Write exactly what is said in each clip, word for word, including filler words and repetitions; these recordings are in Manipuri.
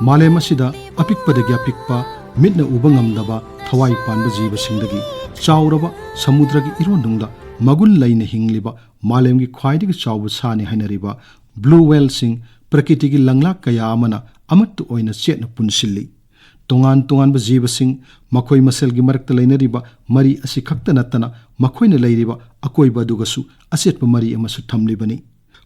ꯃꯥꯂꯦꯝ ꯑꯁꯤꯗ ꯑꯄꯤꯛꯄꯗꯒꯤ ꯑꯄꯤꯛꯄ, ꯃꯤꯠꯅ ꯎꯕ ꯉꯝꯗꯕ, ꯊꯋꯥꯏ ꯄꯥꯟꯕ ꯖꯤꯕꯁꯤꯡꯗꯒꯤ ꯆꯥꯎꯔꯕ ꯁꯃꯨꯗ꯭ꯔꯒꯤ ꯏꯔꯣꯟꯅꯨꯡꯗ ꯃꯒꯨꯟ ꯂꯩꯅ ꯍꯤꯡꯂꯤꯕ ꯃꯥꯂꯦꯝꯒꯤ ꯈ꯭ꯋꯥꯏꯗꯒꯤ ꯆꯥꯎꯕ ꯁꯥꯅꯤ ꯍꯥꯏꯅꯔꯤꯕ ꯕ꯭ꯂꯨ ꯋꯦꯜꯁꯤꯡ, ꯄ꯭ꯔꯀꯤꯇꯤꯒꯤ ꯂꯪꯂꯥꯛ ꯀꯌꯥ ꯑꯃꯅ ꯑꯃꯠꯇ ꯑꯣꯏꯅ ꯆꯦꯠꯅ ꯄꯨꯟꯁꯤꯜꯂꯤ꯫ ꯇꯣꯉꯥꯟ ꯇꯣꯉꯥꯟꯕ ꯖꯤꯕꯁꯤꯡ, ꯃꯈꯣꯏ ꯃꯁꯦꯜꯒꯤ ꯃꯔꯛꯇ ꯂꯩꯅꯔꯤꯕ ꯃꯔꯤ ꯑꯁꯤ ꯈꯛꯇ ꯅꯠꯇꯅ, ꯃꯈꯣꯏꯅ ꯂꯩꯔꯤꯕ ꯑꯀꯣꯏꯕ ꯑꯗꯨꯒꯁꯨ ꯑꯆꯦꯠꯄ ꯃꯔꯤ ꯑꯃꯁꯨ ꯊꯝꯂꯤꯕꯅꯤ꯫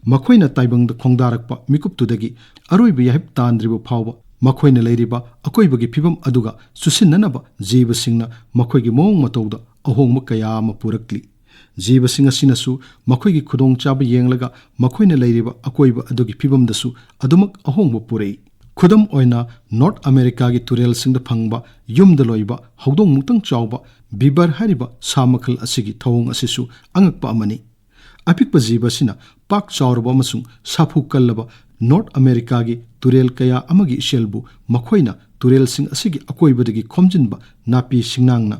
ꯃꯈꯣꯏꯅ ꯇꯥꯏꯕꯪꯗ ꯈꯣꯡꯗꯥꯔꯛꯄ ꯃꯤꯀꯨꯞꯇꯨꯗꯒꯤ ꯑꯔꯣꯏꯕ ꯌꯥꯍꯤꯞ ꯇꯥꯟꯗ꯭ꯔꯤꯕ ꯐꯥꯎꯕ, ꯃꯈꯣꯏꯅ ꯂꯩꯔꯤꯕ ꯑꯀꯣꯏꯕꯒꯤ ꯐꯤꯕꯝ ꯑꯗꯨꯒ ꯆꯨꯁꯤꯟꯅꯅꯕ ꯖꯤꯕꯁꯤꯡꯅ ꯃꯈꯣꯏꯒꯤ ꯃꯑꯣꯡ ꯃꯇꯧꯗ ꯑꯍꯣꯡꯕ ꯀꯌꯥ ꯑꯃ ꯄꯨꯔꯛꯂꯤ꯫ ꯖꯤꯕꯁꯤꯡ ꯑꯁꯤꯅꯁꯨ ꯃꯈꯣꯏꯒꯤ ꯈꯨꯗꯣꯡꯆꯥꯕ ꯌꯦꯡꯂꯒ ꯃꯈꯣꯏꯅ ꯂꯩꯔꯤꯕ ꯑꯀꯣꯏꯕ ꯑꯗꯨꯒꯤ ꯐꯤꯕꯝꯗꯁꯨ ꯑꯗꯨꯃꯛ ꯑꯍꯣꯡꯕ ꯄꯨꯔꯛꯏ꯫ ꯈꯨꯗꯝ ꯑꯣꯏꯅ, ꯅꯣꯔꯠ ꯑꯃꯦꯔꯤꯀꯥꯒꯤ ꯇꯨꯔꯦꯜꯁꯤꯡꯗ ꯐꯪꯕ ꯌꯨꯝꯗ ꯂꯣꯏꯕ ꯍꯧꯗꯣꯡꯃꯨꯛꯇꯪ ꯆꯥꯎꯕ ꯕꯤꯕꯔ ꯍꯥꯏꯔꯤꯕ ꯁꯥ ꯃꯈꯜ ꯑꯁꯤꯒꯤ ꯊꯧꯑꯣꯡ ꯑꯁꯤꯁꯨ ꯑꯉꯛꯄ ꯑꯃꯅꯤ꯫ ꯑꯄꯤꯛꯄ ꯖꯤꯕ ꯑꯁꯤꯅ ꯄꯥꯛ ꯆꯥꯎꯔꯕ ꯑꯃꯁꯨꯡ ꯁꯥꯐꯨ ꯀꯜꯂꯕ ꯅꯣꯔꯠ ꯑꯃꯦꯔꯤꯀꯥꯒꯤ ꯇꯨꯔꯦꯜ ꯀꯌꯥ ꯑꯃꯒꯤ ꯏꯆꯦꯜꯕꯨ ꯃꯈꯣꯏꯅ ꯇꯨꯔꯦꯜꯁꯤꯡ ꯑꯁꯤꯒꯤ ꯑꯀꯣꯏꯕꯗꯒꯤ ꯈꯣꯝꯖꯤꯟꯕ ꯅꯥꯄꯤ ꯁꯤꯡꯅꯥꯡꯅ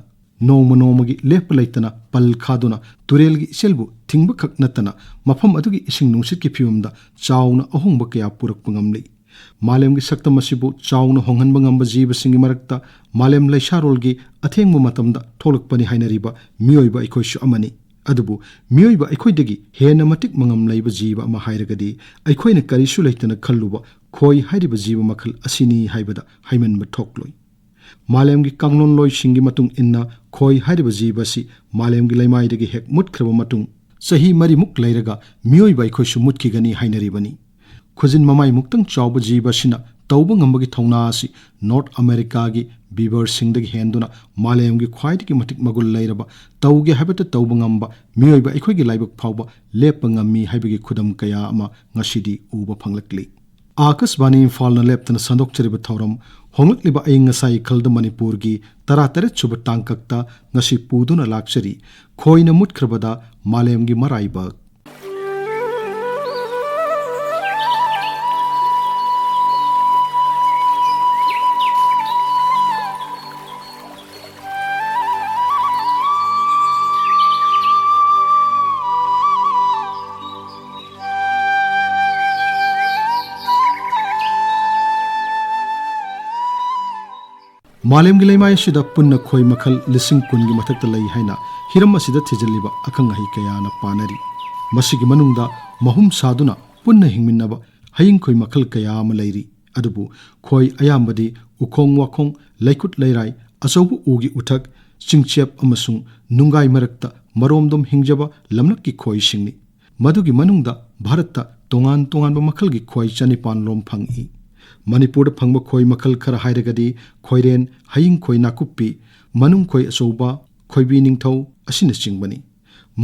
ꯅꯣꯡꯃ ꯅꯣꯡꯃꯒꯤ ꯂꯦꯞꯄ ꯂꯩꯇꯅ ꯄꯜ ꯈꯥꯗꯨꯅ ꯇꯨꯔꯦꯜꯒꯤ ꯏꯆꯦꯜꯕꯨ ꯊꯤꯡꯕ ꯈꯛ ꯅꯠꯇꯅ ꯃꯐꯝ ꯑꯗꯨꯒꯤ ꯏꯁꯤꯡ ꯅꯨꯡꯁꯤꯠꯀꯤ ꯐꯤꯕꯝꯗ ꯆꯥꯎꯅ ꯑꯍꯣꯡꯕ ꯀꯌꯥ ꯄꯨꯔꯛꯄ ꯉꯝꯂꯤ꯫ ꯃꯥꯂꯦꯝꯒꯤ ꯁꯛꯇꯝ ꯑꯁꯤꯕꯨ ꯆꯥꯎꯅ ꯍꯣꯡꯍꯟꯕ ꯉꯝꯕ ꯖꯤꯕꯁꯤꯡꯒꯤ ꯃꯔꯛꯇ ꯃꯥꯂꯦꯝ ꯂꯩꯁꯥꯔꯣꯜꯒꯤ ꯑꯊꯦꯡꯕ ꯃꯇꯝꯗ ꯊꯣꯛꯂꯛꯄꯅꯤ ꯍꯥꯏꯅꯔꯤꯕ ꯃꯤꯑꯣꯏꯕ ꯑꯩꯈꯣꯏꯁꯨ ꯑꯃꯅꯤ꯫ ꯑꯗꯨꯕꯨ ꯃꯤꯑꯣꯏꯕ ꯑꯩꯈꯣꯏꯗꯒꯤ ꯍꯦꯟꯅ ꯃꯇꯤꯛ ꯃꯉꯝ ꯂꯩꯕ ꯖꯤꯕ ꯑꯃ ꯍꯥꯏꯔꯒꯗꯤ ꯑꯩꯈꯣꯏꯅ ꯀꯔꯤꯁꯨ ꯂꯩꯇꯅ ꯈꯜꯂꯨꯕ ꯈꯣꯏ ꯍꯥꯏꯔꯤꯕ ꯖꯤꯕ ꯃꯈꯜ ꯑꯁꯤꯅꯤ ꯍꯥꯏꯕꯗ ꯍꯥꯏꯃꯟꯕ ꯊꯣꯛꯂꯣꯏ꯫ ꯃꯥꯂꯦꯝꯒꯤ ꯀꯥꯡꯂꯣꯟꯂꯣꯏꯁꯤꯡꯒꯤ ꯃꯇꯨꯡ ꯏꯟꯅ, ꯈꯣꯏ ꯍꯥꯏꯔꯤꯕ ꯖꯤꯕ ꯑꯁꯤ ꯃꯥꯂꯦꯝꯒꯤ ꯂꯩꯃꯥꯏꯗꯒꯤ ꯍꯦꯛ ꯃꯨꯠꯈ꯭ꯔꯕ ꯃꯇꯨꯡ ꯆꯍꯤ ꯃꯔꯤꯃꯨꯛ ꯂꯩꯔꯒ ꯃꯤꯑꯣꯏꯕ ꯑꯩꯈꯣꯏꯁꯨ ꯃꯨꯠꯈꯤꯒꯅꯤ ꯍꯥꯏꯅꯔꯤꯕꯅꯤ꯫ ꯈꯨꯖꯤꯟ ꯃꯃꯥꯏꯃꯨꯛꯇꯪ ꯆꯥꯎꯕ ꯖꯤꯕ ꯑꯁꯤꯅ ꯇꯧꯕ ꯉꯝꯕꯒꯤ ꯊꯧꯅꯥ ꯑꯁꯤ ꯅꯣꯔꯠ ꯑꯃꯦꯔꯤꯀꯥꯒꯤ ꯕꯤꯕꯔꯁꯤꯡꯗꯒꯤ ꯍꯦꯟꯗꯨꯅ ꯃꯥꯂꯦꯝꯒꯤ ꯈ꯭ꯋꯥꯏꯗꯒꯤ ꯃꯇꯤꯛ ꯃꯒꯨꯟ ꯂꯩꯔꯕ, ꯇꯧꯒꯦ ꯍꯥꯏꯕꯇ ꯇꯧꯕ ꯉꯝꯕ ꯃꯤꯑꯣꯏꯕ ꯑꯩꯈꯣꯏꯒꯤ ꯂꯥꯏꯕꯛ ꯐꯥꯎꯕ ꯂꯦꯞꯄ ꯉꯝꯃꯤ ꯍꯥꯏꯕꯒꯤ ꯈꯨꯗꯝ ꯀꯌꯥ ꯑꯃ ꯉꯁꯤꯗꯤ ꯎꯕ ꯐꯪꯂꯛꯂꯤ꯫ ꯑꯥꯀꯥꯁꯕꯥꯅꯤ ꯏꯝꯐꯥꯜꯅ ꯂꯦꯞꯇꯅ ꯁꯟꯗꯣꯛꯆꯔꯤꯕ ꯊꯧꯔꯝ, ꯍꯣꯡꯂꯛꯂꯤꯕ ꯑꯏꯪ ꯑꯁꯥ ꯏꯈꯜꯗ ꯃꯅꯤꯄꯨꯔꯒꯤ ꯇꯔꯥꯇꯔꯦꯠ ꯁꯨꯕ ꯇꯥꯡꯀꯛꯇ ꯉꯁꯤ ꯄꯨꯗꯨꯅ ꯂꯥꯛꯆꯔꯤ, ꯈꯣꯏꯅ ꯃꯨꯠꯈ꯭ꯔꯕꯗ ꯃꯥꯂꯦꯝꯒꯤ ꯃꯔꯥꯏꯕꯛ꯫ ꯃꯥꯂꯦꯝꯒꯤ ꯂꯩꯃꯥꯏ ꯑꯁꯤꯗ ꯄꯨꯟꯅ ꯈꯣꯏ ꯃꯈꯜ ꯂꯤꯁꯤꯡ ꯀꯨꯟꯒꯤ ꯃꯊꯛꯇ ꯂꯩ ꯍꯥꯏꯅ ꯍꯤꯔꯝ ꯑꯁꯤꯗ ꯊꯤꯖꯤꯜꯂꯤꯕ ꯑꯈꯪ ꯑꯍꯩ ꯀꯌꯥꯅ ꯄꯥꯅꯔꯤ꯫ ꯃꯁꯤꯒꯤ ꯃꯅꯨꯡꯗ ꯃꯍꯨꯝ ꯁꯥꯗꯨꯅ ꯄꯨꯟꯅ ꯍꯤꯡꯃꯤꯟꯅꯕ ꯍꯌꯤꯡ ꯈꯣꯏ ꯃꯈꯜ ꯀꯌꯥ ꯑꯃ ꯂꯩꯔꯤ꯫ ꯑꯗꯨꯕꯨ ꯈꯣꯏ ꯑꯌꯥꯝꯕꯗꯤ ꯎꯈꯣꯡ ꯋꯥꯈꯣꯡ, ꯂꯩꯀꯨꯠ ꯂꯩꯔꯥꯏ, ꯑꯆꯧꯕ ꯎꯒꯤ ꯎꯊꯛ, ꯆꯤꯡꯆꯦꯞ ꯑꯃꯁꯨꯡ ꯅꯨꯡꯒꯥꯏ ꯃꯔꯛꯇ ꯃꯔꯣꯝꯗꯣꯝ ꯍꯤꯡꯖꯕ ꯂꯝꯂꯛꯀꯤ ꯈꯣꯏꯁꯤꯡꯅꯤ꯫ ꯃꯗꯨꯒꯤ ꯃꯅꯨꯡꯗ ꯚꯥꯔꯠꯇ ꯇꯣꯉꯥꯟ ꯇꯣꯉꯥꯟꯕ ꯃꯈꯜꯒꯤ ꯈꯣꯏ ꯆꯅꯤꯄꯥꯟ ꯔꯣꯝ ꯐꯪꯏ꯫ ꯃꯅꯤꯄꯨꯔꯗ ꯐꯪꯕ ꯈꯣꯏ ꯃꯈꯜ ꯈꯔ ꯍꯥꯏꯔꯒꯗꯤ ꯈꯣꯏꯔꯦꯟ, ꯍꯌꯤꯡ ꯈꯣꯏ ꯅꯥꯀꯨꯞꯄꯤ, ꯃꯅꯨꯡ ꯈꯣꯏ ꯑꯆꯧꯕ, ꯈꯣꯏꯕꯤ ꯅꯤꯡꯊꯧ ꯑꯁꯤꯅꯆꯤꯡꯕꯅꯤ꯫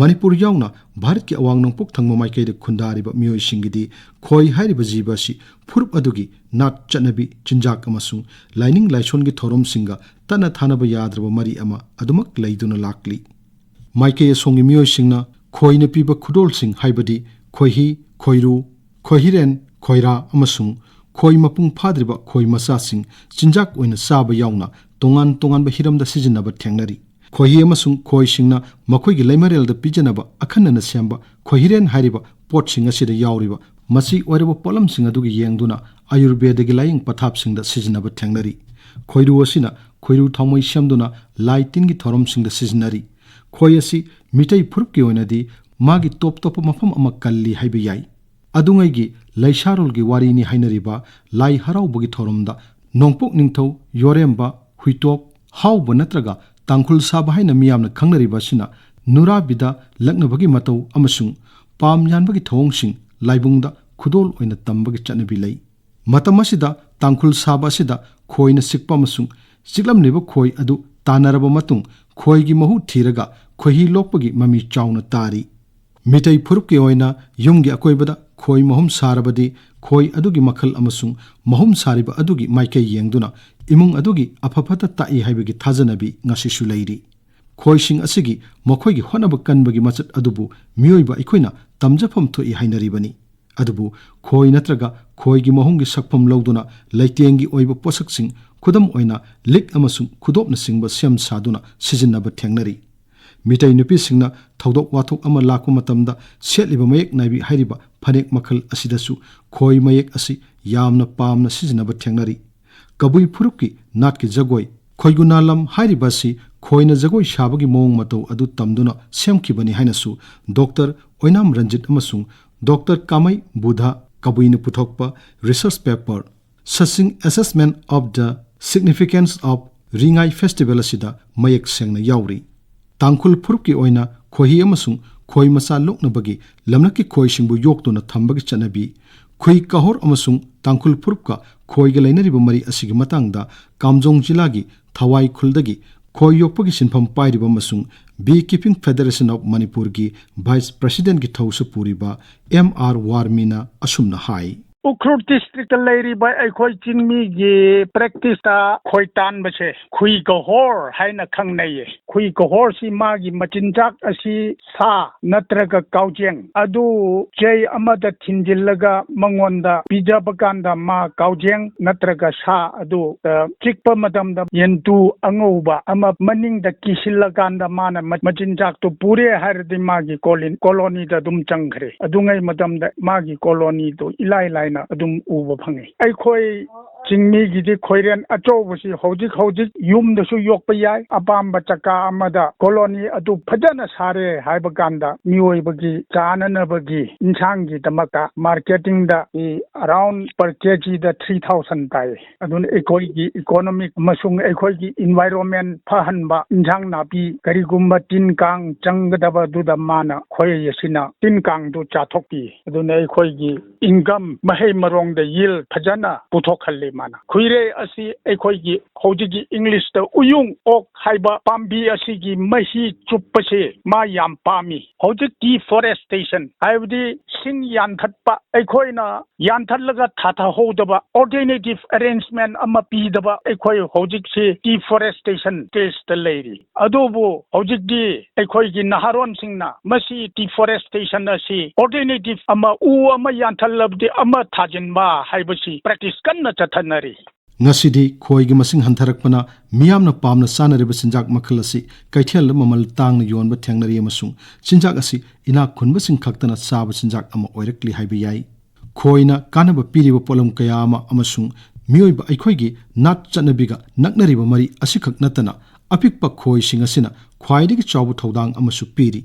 ꯃꯅꯤꯄꯨꯔ ꯌꯥꯎꯅ ꯚꯥꯔꯠꯀꯤ ꯑꯋꯥꯡ ꯅꯣꯡꯄꯣꯛ ꯊꯪꯕ ꯃꯥꯏꯀꯩꯗ ꯈꯨꯟꯗꯥꯔꯤꯕ ꯃꯤꯑꯣꯏꯁꯤꯡꯒꯤꯗꯤ ꯈꯣꯏ ꯍꯥꯏꯔꯤꯕ ꯖꯤꯕ ꯑꯁꯤ ꯐꯨꯔꯨꯞ ꯑꯗꯨꯒꯤ ꯅꯥꯠ ꯆꯠꯅꯕꯤ, ꯆꯤꯟꯖꯥꯛ ꯑꯃꯁꯨꯡ ꯂꯥꯏꯅꯤꯡ ꯂꯥꯏꯁꯣꯟꯒꯤ ꯊꯧꯔꯝꯁꯤꯡꯒ ꯇꯠꯅ ꯊꯥꯅꯕ ꯌꯥꯗ꯭ꯔꯕ ꯃꯔꯤ ꯑꯃ ꯑꯗꯨꯃꯛ ꯂꯩꯗꯨꯅ ꯂꯥꯛꯂꯤ꯫ ꯃꯥꯏꯀꯩ ꯑꯁꯣꯝꯒꯤ ꯃꯤꯑꯣꯏꯁꯤꯡꯅ ꯈꯣꯏꯅ ꯄꯤꯕ ꯈꯨꯗꯣꯜꯁꯤꯡ ꯍꯥꯏꯕꯗꯤ ꯈꯣꯏꯍꯤ, ꯈꯣꯏꯔꯨ, ꯈꯣꯏꯍꯤꯔꯦꯟ, ꯈꯣꯏꯔꯥ ꯑꯃꯁꯨꯡ ꯈꯣꯏ ꯃꯄꯨꯡ ꯐꯥꯗ꯭ꯔꯤꯕ ꯈꯣꯏ ꯃꯆꯥꯁꯤꯡ ꯆꯤꯟꯖꯥꯛ ꯑꯣꯏꯅ ꯆꯥꯕ ꯌꯥꯎꯅ ꯇꯣꯉꯥꯟ ꯇꯣꯉꯥꯟꯕ ꯍꯤꯔꯝꯗ ꯁꯤꯖꯤꯟꯅꯕ ꯊꯦꯡꯅꯔꯤ꯫ ꯈꯣꯏꯍꯤ ꯑꯃꯁꯨꯡ ꯈꯣꯏꯁꯤꯡꯅ ꯃꯈꯣꯏꯒꯤ ꯂꯩꯃꯔꯦꯜꯗ ꯄꯤꯖꯅꯕ ꯑꯈꯟꯅꯅ ꯁꯦꯝꯕ ꯈꯣꯏꯍꯤꯔꯦꯟ ꯍꯥꯏꯔꯤꯕ ꯄꯣꯠꯁꯤꯡ ꯑꯁꯤꯗ ꯌꯥꯎꯔꯤꯕ ꯃꯆꯤ ꯑꯣꯏꯔꯕ ꯄꯣꯠꯂꯝꯁꯤꯡ ꯑꯗꯨꯒꯤ ꯌꯦꯡꯗꯨꯅ ꯑꯌꯨꯔꯕꯦꯗꯒꯤ ꯂꯥꯏꯌꯦꯡ ꯄꯊꯥꯞꯁꯤꯡꯗ ꯁꯤꯖꯤꯟꯅꯕ ꯊꯦꯡꯅꯔꯤ꯫ ꯈꯣꯏꯔꯨ ꯑꯁꯤꯅ ꯈꯣꯏꯔꯨ ꯊꯥꯎꯃꯩ ꯁꯦꯝꯗꯨꯅ ꯂꯥꯏ ꯇꯤꯟꯒꯤ ꯊꯧꯔꯝꯁꯤꯡꯗ ꯁꯤꯖꯤꯟꯅꯔꯤ꯫ ꯈꯣꯏ ꯑꯁꯤ ꯃꯤꯇꯩ ꯐꯨꯔꯨꯞꯀꯤ ꯑꯣꯏꯅꯗꯤ ꯃꯥꯒꯤ ꯇꯣꯞ ꯇꯣꯞꯄ ꯃꯐꯝ ꯑꯃ ꯀꯜꯂꯤ ꯍꯥꯏꯕ ꯌꯥꯏ꯫ ꯑꯗꯨꯉꯩꯒꯤ ꯂꯩꯁꯥꯔꯣꯜꯒꯤ ꯋꯥꯔꯤꯅꯤ ꯍꯥꯏꯅꯔꯤꯕ ꯂꯥꯏ ꯍꯔꯥꯎꯕꯒꯤ ꯊꯧꯔꯝꯗ ꯅꯣꯡꯄꯣꯛ ꯅꯤꯡꯊꯧ, ꯌꯣꯔꯦꯝꯕ, ꯍꯨꯏꯇꯣꯛ, ꯍꯥꯎꯕ ꯅꯠꯇ꯭ꯔꯒ ꯇꯥꯡꯈꯨꯜ ꯁꯥꯕ ꯍꯥꯏꯅ ꯃꯤꯌꯥꯝꯅ ꯈꯪꯅꯔꯤꯕ ꯑꯁꯤꯅ ꯅꯨꯔꯥꯕꯤꯗ ꯂꯛꯅꯕꯒꯤ ꯃꯇꯧ ꯑꯃꯁꯨꯡ ꯄꯥꯝ ꯌꯥꯟꯕꯒꯤ ꯊꯧꯑꯣꯡꯁꯤꯡ ꯂꯥꯏꯕꯨꯡꯗ ꯈꯨꯗꯣꯜ ꯑꯣꯏꯅ ꯇꯝꯕꯒꯤ ꯆꯠꯅꯕꯤ ꯂꯩ꯫ ꯃꯇꯝ ꯑꯁꯤꯗ ꯇꯥꯡꯈꯨꯜ ꯁꯥꯕ ꯑꯁꯤꯗ ꯈꯣꯏꯅ ꯆꯤꯛꯄ ꯑꯃꯁꯨꯡ ꯆꯤꯛꯂꯝꯂꯤꯕ ꯈꯣꯏ ꯑꯗꯨ ꯇꯥꯟꯅꯔꯕ ꯃꯇꯨꯡ ꯈꯣꯏꯒꯤ ꯃꯍꯨ ꯊꯤꯔꯒ ꯈꯣꯏꯍꯤ ꯂꯣꯛꯄꯒꯤ ꯃꯃꯤ ꯆꯥꯎꯅ ꯇꯥꯔꯤ꯫ ꯃꯤꯇꯩ ꯐꯨꯔꯨꯞꯀꯤ ꯑꯣꯏꯅ ꯌꯨꯝꯒꯤ ꯑꯀꯣꯏꯕꯗ ꯈꯣꯏ ꯃꯍꯨꯝ ꯁꯥꯔꯕꯗꯤ ꯈꯣꯏ ꯑꯗꯨꯒꯤ ꯃꯈꯜ ꯑꯃꯁꯨꯡ ꯃꯍꯨꯝ ꯁꯥꯔꯤꯕ ꯑꯗꯨꯒꯤ ꯃꯥꯏꯀꯩ ꯌꯦꯡꯗꯨꯅ ꯏꯃꯨꯡ ꯑꯗꯨꯒꯤ ꯑꯐ ꯐꯠꯇ ꯇꯥꯛꯏ ꯍꯥꯏꯕꯒꯤ ꯊꯥꯖꯅꯕꯤ ꯉꯁꯤꯁꯨ ꯂꯩꯔꯤ꯫ ꯈꯣꯏꯁꯤꯡ ꯑꯁꯤꯒꯤ ꯃꯈꯣꯏꯒꯤ ꯍꯣꯠꯅꯕ ꯀꯟꯕꯒꯤ ꯃꯆꯠ ꯑꯗꯨꯕꯨ ꯃꯤꯑꯣꯏꯕ ꯑꯩꯈꯣꯏꯅ ꯇꯝꯖꯐꯝ ꯊꯣꯛꯏ ꯍꯥꯏꯅꯔꯤꯕꯅꯤ꯫ ꯑꯗꯨꯕꯨ ꯈꯣꯏ ꯅꯠꯇ꯭ꯔꯒ ꯈꯣꯏꯒꯤ ꯃꯍꯨꯝꯒꯤ ꯁꯛꯐꯝ ꯂꯧꯗꯨꯅ ꯂꯩꯇꯦꯡꯒꯤ ꯑꯣꯏꯕ ꯄꯣꯠꯁꯛꯁꯤꯡ, ꯈꯨꯗꯝ ꯑꯣꯏꯅ ꯂꯤꯛ ꯑꯃꯁꯨꯡ ꯈꯨꯗꯣꯞꯅꯆꯤꯡꯕ ꯁꯦꯝ ꯁꯥꯗꯨꯅ ꯁꯤꯖꯤꯟꯅꯕ ꯊꯦꯡꯅꯔꯤ꯫ ꯃꯤꯇꯩ ꯅꯨꯄꯤꯁꯤꯡꯅ ꯊꯧꯗꯣꯛ ꯋꯥꯊꯣꯛ ꯑꯃ ꯂꯥꯛꯄ ꯃꯇꯝꯗ ꯁꯦꯠꯂꯤꯕ ꯃꯌꯦꯛ ꯅꯥꯏꯕꯤ ꯍꯥꯏꯔꯤꯕ ꯐꯅꯦꯛ ꯃꯈꯜ ꯑꯁꯤꯗꯁꯨ ꯈꯣꯏ ꯃꯌꯦꯛ ꯑꯁꯤ ꯌꯥꯝꯅ ꯄꯥꯝꯅ ꯁꯤꯖꯤꯟꯅꯕ ꯊꯦꯡꯅꯔꯤ꯫ ꯀꯕꯨꯏ ꯐꯨꯔꯨꯞꯀꯤ ꯅꯥꯠꯀꯤ ꯖꯒꯣꯏ ꯈꯣꯏꯒꯨꯅꯥꯂꯝ ꯍꯥꯏꯔꯤꯕ ꯑꯁꯤ ꯈꯣꯏꯅ ꯖꯒꯣꯏ ꯁꯥꯕꯒꯤ ꯃꯑꯣꯡ ꯃꯇꯧ ꯑꯗꯨ ꯇꯝꯗꯨꯅ ꯁꯦꯝꯈꯤꯕꯅꯤ ꯍꯥꯏꯅꯁꯨ ꯗꯣꯛꯇꯔ ꯑꯣꯏꯅꯥꯝ ꯔꯟꯖꯤꯠ ꯑꯃꯁꯨꯡ ꯗꯣꯛꯇꯔ ꯀꯥꯃꯩ ꯕꯨꯙ ꯀꯕꯨꯏꯅ ꯄꯨꯊꯣꯛꯄ research paper Saching Assessment of the Significance of ꯔꯤꯉꯥꯏ Festival ꯑꯁꯤꯗ ꯃꯌꯦꯛ ꯁꯦꯡꯅ ꯌꯥꯎꯔꯤ꯫ ꯇꯥꯡꯈꯨꯜ ꯐꯨꯔꯨꯞꯀꯤ ꯑꯣꯏꯅ ꯈꯣꯏꯍꯤ ꯑꯃꯁꯨꯡ ꯈꯣꯏ ꯃꯆꯥ ꯂꯣꯛꯅꯕꯒꯤ ꯂꯝꯂꯛꯀꯤ ꯈꯣꯏꯁꯤꯡꯕꯨ ꯌꯣꯛꯇꯨꯅ ꯊꯝꯕꯒꯤ ꯆꯠꯅꯕꯤ, ꯈꯨꯏ ꯀꯍꯣꯔ ꯑꯃꯁꯨꯡ ꯇꯥꯡꯈꯨꯜ ꯐꯨꯔꯨꯞꯀ ꯈꯣꯏꯒ ꯂꯩꯅꯔꯤꯕ ꯃꯔꯤ ꯑꯁꯤꯒꯤ ꯃꯇꯥꯡꯗ ꯀꯥꯝꯖꯣꯡ ꯖꯤꯂꯥꯒꯤ ꯊꯋꯥꯏ ꯈꯨꯜꯗꯒꯤ ꯈꯣꯏ ꯌꯣꯛꯄꯒꯤ ꯁꯤꯟꯐꯝ ꯄꯥꯏꯔꯤꯕ ꯑꯃꯁꯨꯡ Bee Keeping Federation of ꯃꯅꯤꯄꯨꯔꯒꯤ vice presidentꯀꯤ ꯊꯧꯁꯨ ꯄꯨꯔꯤꯕ ꯑꯦꯝ ꯑꯥꯔ ꯋꯥꯔꯃꯤꯅ ꯑꯁꯨꯝꯅ ꯍꯥꯏ꯫ ꯎꯈ꯭ꯔꯨꯜ districtꯇ ꯂꯩꯔꯤꯕ ꯑꯩꯈꯣꯏ ꯆꯤꯡꯃꯤꯒꯤ practiceꯇ ꯈꯣꯏ ꯇꯥꯟꯕꯁꯦ ꯈꯨꯏ ꯀꯍꯣꯔ ꯍꯥꯏꯅ ꯈꯪꯅꯩꯌꯦ꯫ ꯈꯨꯏ ꯀꯍꯣꯔꯁꯤ ꯃꯥꯒꯤ ꯃꯆꯤꯟꯖꯥꯛ ꯑꯁꯤ ꯁꯥ ꯅꯠꯇ꯭ꯔꯒ ꯀꯥꯎꯖꯦꯡ ꯑꯗꯨ ꯆꯩ ꯑꯃꯗ ꯊꯤꯟꯖꯤꯜꯂꯒ ꯃꯉꯣꯟꯗ ꯄꯤꯖꯕ ꯀꯥꯟꯗ ꯃꯥ ꯀꯥꯎꯖꯦꯡ ꯅꯠꯇ꯭ꯔꯒ ꯁꯥ ꯑꯗꯨ, ꯑ, ꯆꯤꯛꯄ ꯃꯇꯝꯗ ꯌꯦꯟꯇꯨ ꯑꯉꯧꯕ ꯑꯃ ꯃꯅꯤꯡꯗ ꯀꯤꯁꯤꯜꯂꯀꯥꯟꯗ ꯃꯥꯅ ꯃ-, ꯃꯆꯤꯟꯖꯥꯛꯇꯨ ꯄꯨꯔꯦ ꯍꯥꯏꯔꯗꯤ ꯃꯥꯒꯤ ꯀꯣꯂꯤꯟ-, colonyꯗ ꯑꯗꯨꯝ ꯆꯪꯈ꯭ꯔꯦ꯫ ꯑꯗꯨꯉꯩ ꯃꯇꯝꯗ ꯃꯥꯒꯤ colonyꯗꯨ ꯏꯂꯥꯏ ꯂꯥꯏꯅ ꯑꯗꯨꯝ ꯎꯕ ꯐꯪꯉꯤ꯫ ꯑꯩꯈꯣꯏ ꯆꯤꯡꯃꯤꯒꯤꯗꯤ ꯈꯣꯏꯔꯦꯟ ꯑꯆꯧꯕꯁꯤ ꯍꯧꯖꯤꯛ ꯍꯧꯖꯤꯛ ꯌꯨꯝꯗꯁꯨ ꯌꯣꯛꯄ ꯌꯥꯏ꯫ ꯑꯄꯥꯝꯕ ꯆꯀꯥ ꯑꯃꯗ colony ꯑꯗꯨ ꯐꯖꯅ ꯁꯥꯔꯦ ꯍꯥꯏꯕ ꯀꯥꯟꯗ ꯃꯤꯑꯣꯏꯕꯒꯤ ꯆꯥꯅꯅꯕꯒꯤ ꯏꯟꯁꯥꯡꯒꯤꯗꯃꯛꯇ marketingꯗ E around per kgꯗ three thousand ꯇꯥꯏ꯫ ꯑꯗꯨꯅ ꯑꯩꯈꯣꯏꯒꯤ economic ꯑꯃꯁꯨꯡ ꯑꯩꯈꯣꯏꯒꯤ environment ꯐꯍꯟꯕ, ꯏꯟꯁꯥꯡ ꯅꯥꯄꯤ ꯀꯔꯤꯒꯨꯝꯕ ꯇꯤꯟ ꯀꯥꯡ ꯆꯪꯒꯗꯕꯗꯨꯗ ꯃꯥꯅ ꯈꯣꯏ ꯑꯁꯤꯅ ꯇꯤꯟ ꯀꯥꯡꯗꯨ ꯆꯥꯊꯣꯛꯄꯤ꯫ ꯑꯗꯨꯅ ꯑꯩꯈꯣꯏꯒꯤ income, ꯃꯍꯩ ꯃꯔꯣꯡꯗ yield ꯐꯖꯅ ꯄꯨꯊꯣꯛꯍꯜꯂꯤ ꯃꯥꯅ꯫ ꯈꯨꯏꯔꯦ ꯑꯁꯤ ꯑꯩꯈꯣꯏꯒꯤ ꯍꯧꯖꯤꯛꯀꯤ Englishꯇ ꯎꯌꯨꯡ oak ꯍꯥꯏꯕ ꯄꯥꯝꯕꯤ ꯑꯁꯤꯒꯤ ꯃꯍꯤ ꯆꯨꯞꯄꯁꯦ ꯃꯥ ꯌꯥꯝ ꯄꯥꯝꯃꯤ꯫ ꯍꯧꯖꯤꯛ deforestation ꯍꯥꯏꯕꯗꯤ ꯁꯤꯡ ꯌꯥꯟꯊꯠꯄ, ꯑꯩꯈꯣꯏꯅ ꯌꯥꯟꯊꯠꯂꯒ ꯊꯥꯊꯍꯧꯗꯕ alternative arrangement ꯑꯃ ꯄꯤꯗꯕ ꯑꯩꯈꯣꯏ ꯍꯧꯖꯤꯛꯁꯤ deforestation stageꯇ ꯂꯩꯔꯤ꯫ ꯑꯗꯨꯕꯨ ꯍꯧꯖꯤꯛꯇꯤ ꯑꯩꯈꯣꯏꯒꯤ ꯅꯍꯥꯔꯣꯟꯁꯤꯡꯅ ꯃꯁꯤ deforestation ꯑꯁꯤ alternative ꯑꯃ, ꯎ ꯑꯃ ꯌꯥꯟꯊꯠꯂꯕꯗꯤ ꯑꯃ ꯊꯥꯖꯤꯟꯕ ꯍꯥꯏꯕꯁꯤ practice ꯀꯟꯅ ꯆꯠꯊꯅꯔꯤ꯫ ꯉꯁꯤꯗꯤ ꯈꯣꯏꯒꯤ ꯃꯁꯤꯡ ꯍꯟꯊꯔꯛꯄꯅ ꯃꯤꯌꯥꯝꯅ ꯄꯥꯝꯅ ꯆꯥꯅꯔꯤꯕ ꯆꯤꯟꯖꯥꯛ ꯃꯈꯜ ꯑꯁꯤ ꯀꯩꯊꯦꯜꯗ ꯃꯃꯜ ꯇꯥꯡꯅ ꯌꯣꯟꯕ ꯊꯦꯡꯅꯔꯤ ꯑꯃꯁꯨꯡ ꯆꯤꯟꯖꯥꯛ ꯑꯁꯤ ꯏꯅꯥꯛ ꯈꯨꯟꯕꯁꯤꯡ ꯈꯛꯇꯅ ꯆꯥꯕ ꯆꯤꯟꯖꯥꯛ ꯑꯃ ꯑꯣꯏꯔꯛꯂꯤ ꯍꯥꯏꯕ ꯌꯥꯏ꯫ ꯈꯣꯏꯅ ꯀꯥꯟꯅꯕ ꯄꯤꯔꯤꯕ ꯄꯣꯠꯂꯝ ꯀꯌꯥ ꯑꯃ ꯑꯃꯁꯨꯡ ꯃꯤꯑꯣꯏꯕ ꯑꯩꯈꯣꯏꯒꯤ ꯅꯥꯠ ꯆꯠꯅꯕꯤꯒ ꯅꯛꯅꯔꯤꯕ ꯃꯔꯤ ꯑꯁꯤꯈꯛ ꯅꯠꯇꯅ, ꯑꯄꯤꯛꯄ ꯈꯣꯏꯁꯤꯡ ꯑꯁꯤꯅ ꯈ꯭ꯋꯥꯏꯗꯒꯤ ꯆꯥꯎꯕ ꯊꯧꯗꯥꯡ ꯑꯃꯁꯨ ꯄꯤꯔꯤ,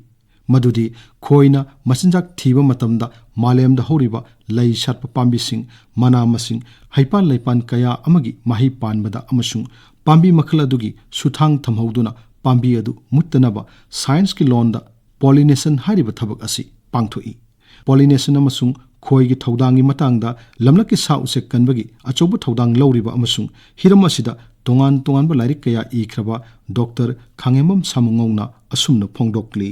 ꯃꯗꯨꯗꯤ ꯈꯣꯏꯅ ꯃꯆꯤꯟꯖꯥꯛ ꯊꯤꯕ ꯃꯇꯝꯗ ꯃꯥꯂꯦꯝꯗ ꯍꯧꯔꯤꯕ ꯂꯩ ꯁꯥꯠꯄ ꯄꯥꯝꯕꯤꯁꯤꯡ, ꯃꯅꯥ ꯃꯁꯤꯡ, ꯍꯩꯄꯥꯜ ꯂꯩꯄꯥꯟ ꯀꯌꯥ ꯑꯃꯒꯤ ꯃꯍꯩ ꯄꯥꯟꯕꯗ ꯑꯃꯁꯨꯡ ꯄꯥꯝꯕꯤ ꯃꯈꯜ ꯑꯗꯨꯒꯤ ꯁꯨꯊꯥꯡ ꯊꯝꯍꯧꯗꯨꯅ ꯄꯥꯝꯕꯤ ꯑꯗꯨ ꯃꯨꯠꯇꯅꯕ ꯁꯥꯏꯟꯁꯀꯤ ꯂꯣꯟꯗ pollination ꯍꯥꯏꯔꯤꯕ ꯊꯕꯛ ꯑꯁꯤ ꯄꯥꯡꯊꯣꯛꯏ꯫ Pollination ꯑꯃꯁꯨꯡ ꯈꯣꯏꯒꯤ ꯊꯧꯗꯥꯡꯒꯤ ꯃꯇꯥꯡꯗ ꯂꯝꯂꯛꯀꯤ ꯁꯥ ꯎꯆꯦꯛ ꯀꯟꯕꯒꯤ ꯑꯆꯧꯕ ꯊꯧꯗꯥꯡ ꯂꯧꯔꯤꯕ ꯑꯃꯁꯨꯡ ꯍꯤꯔꯝ ꯑꯁꯤꯗ ꯇꯣꯉꯥꯟ ꯇꯣꯉꯥꯟꯕ ꯂꯥꯏꯔꯤꯛ ꯀꯌꯥ ꯏꯈ꯭ꯔꯕ ꯗꯣꯛꯇꯔ ꯈꯥꯉꯦꯝꯕꯝ ꯁꯥꯃꯨꯉꯧꯅ ꯑꯁꯨꯝꯅ ꯐꯣꯡꯗꯣꯛꯂꯤ꯫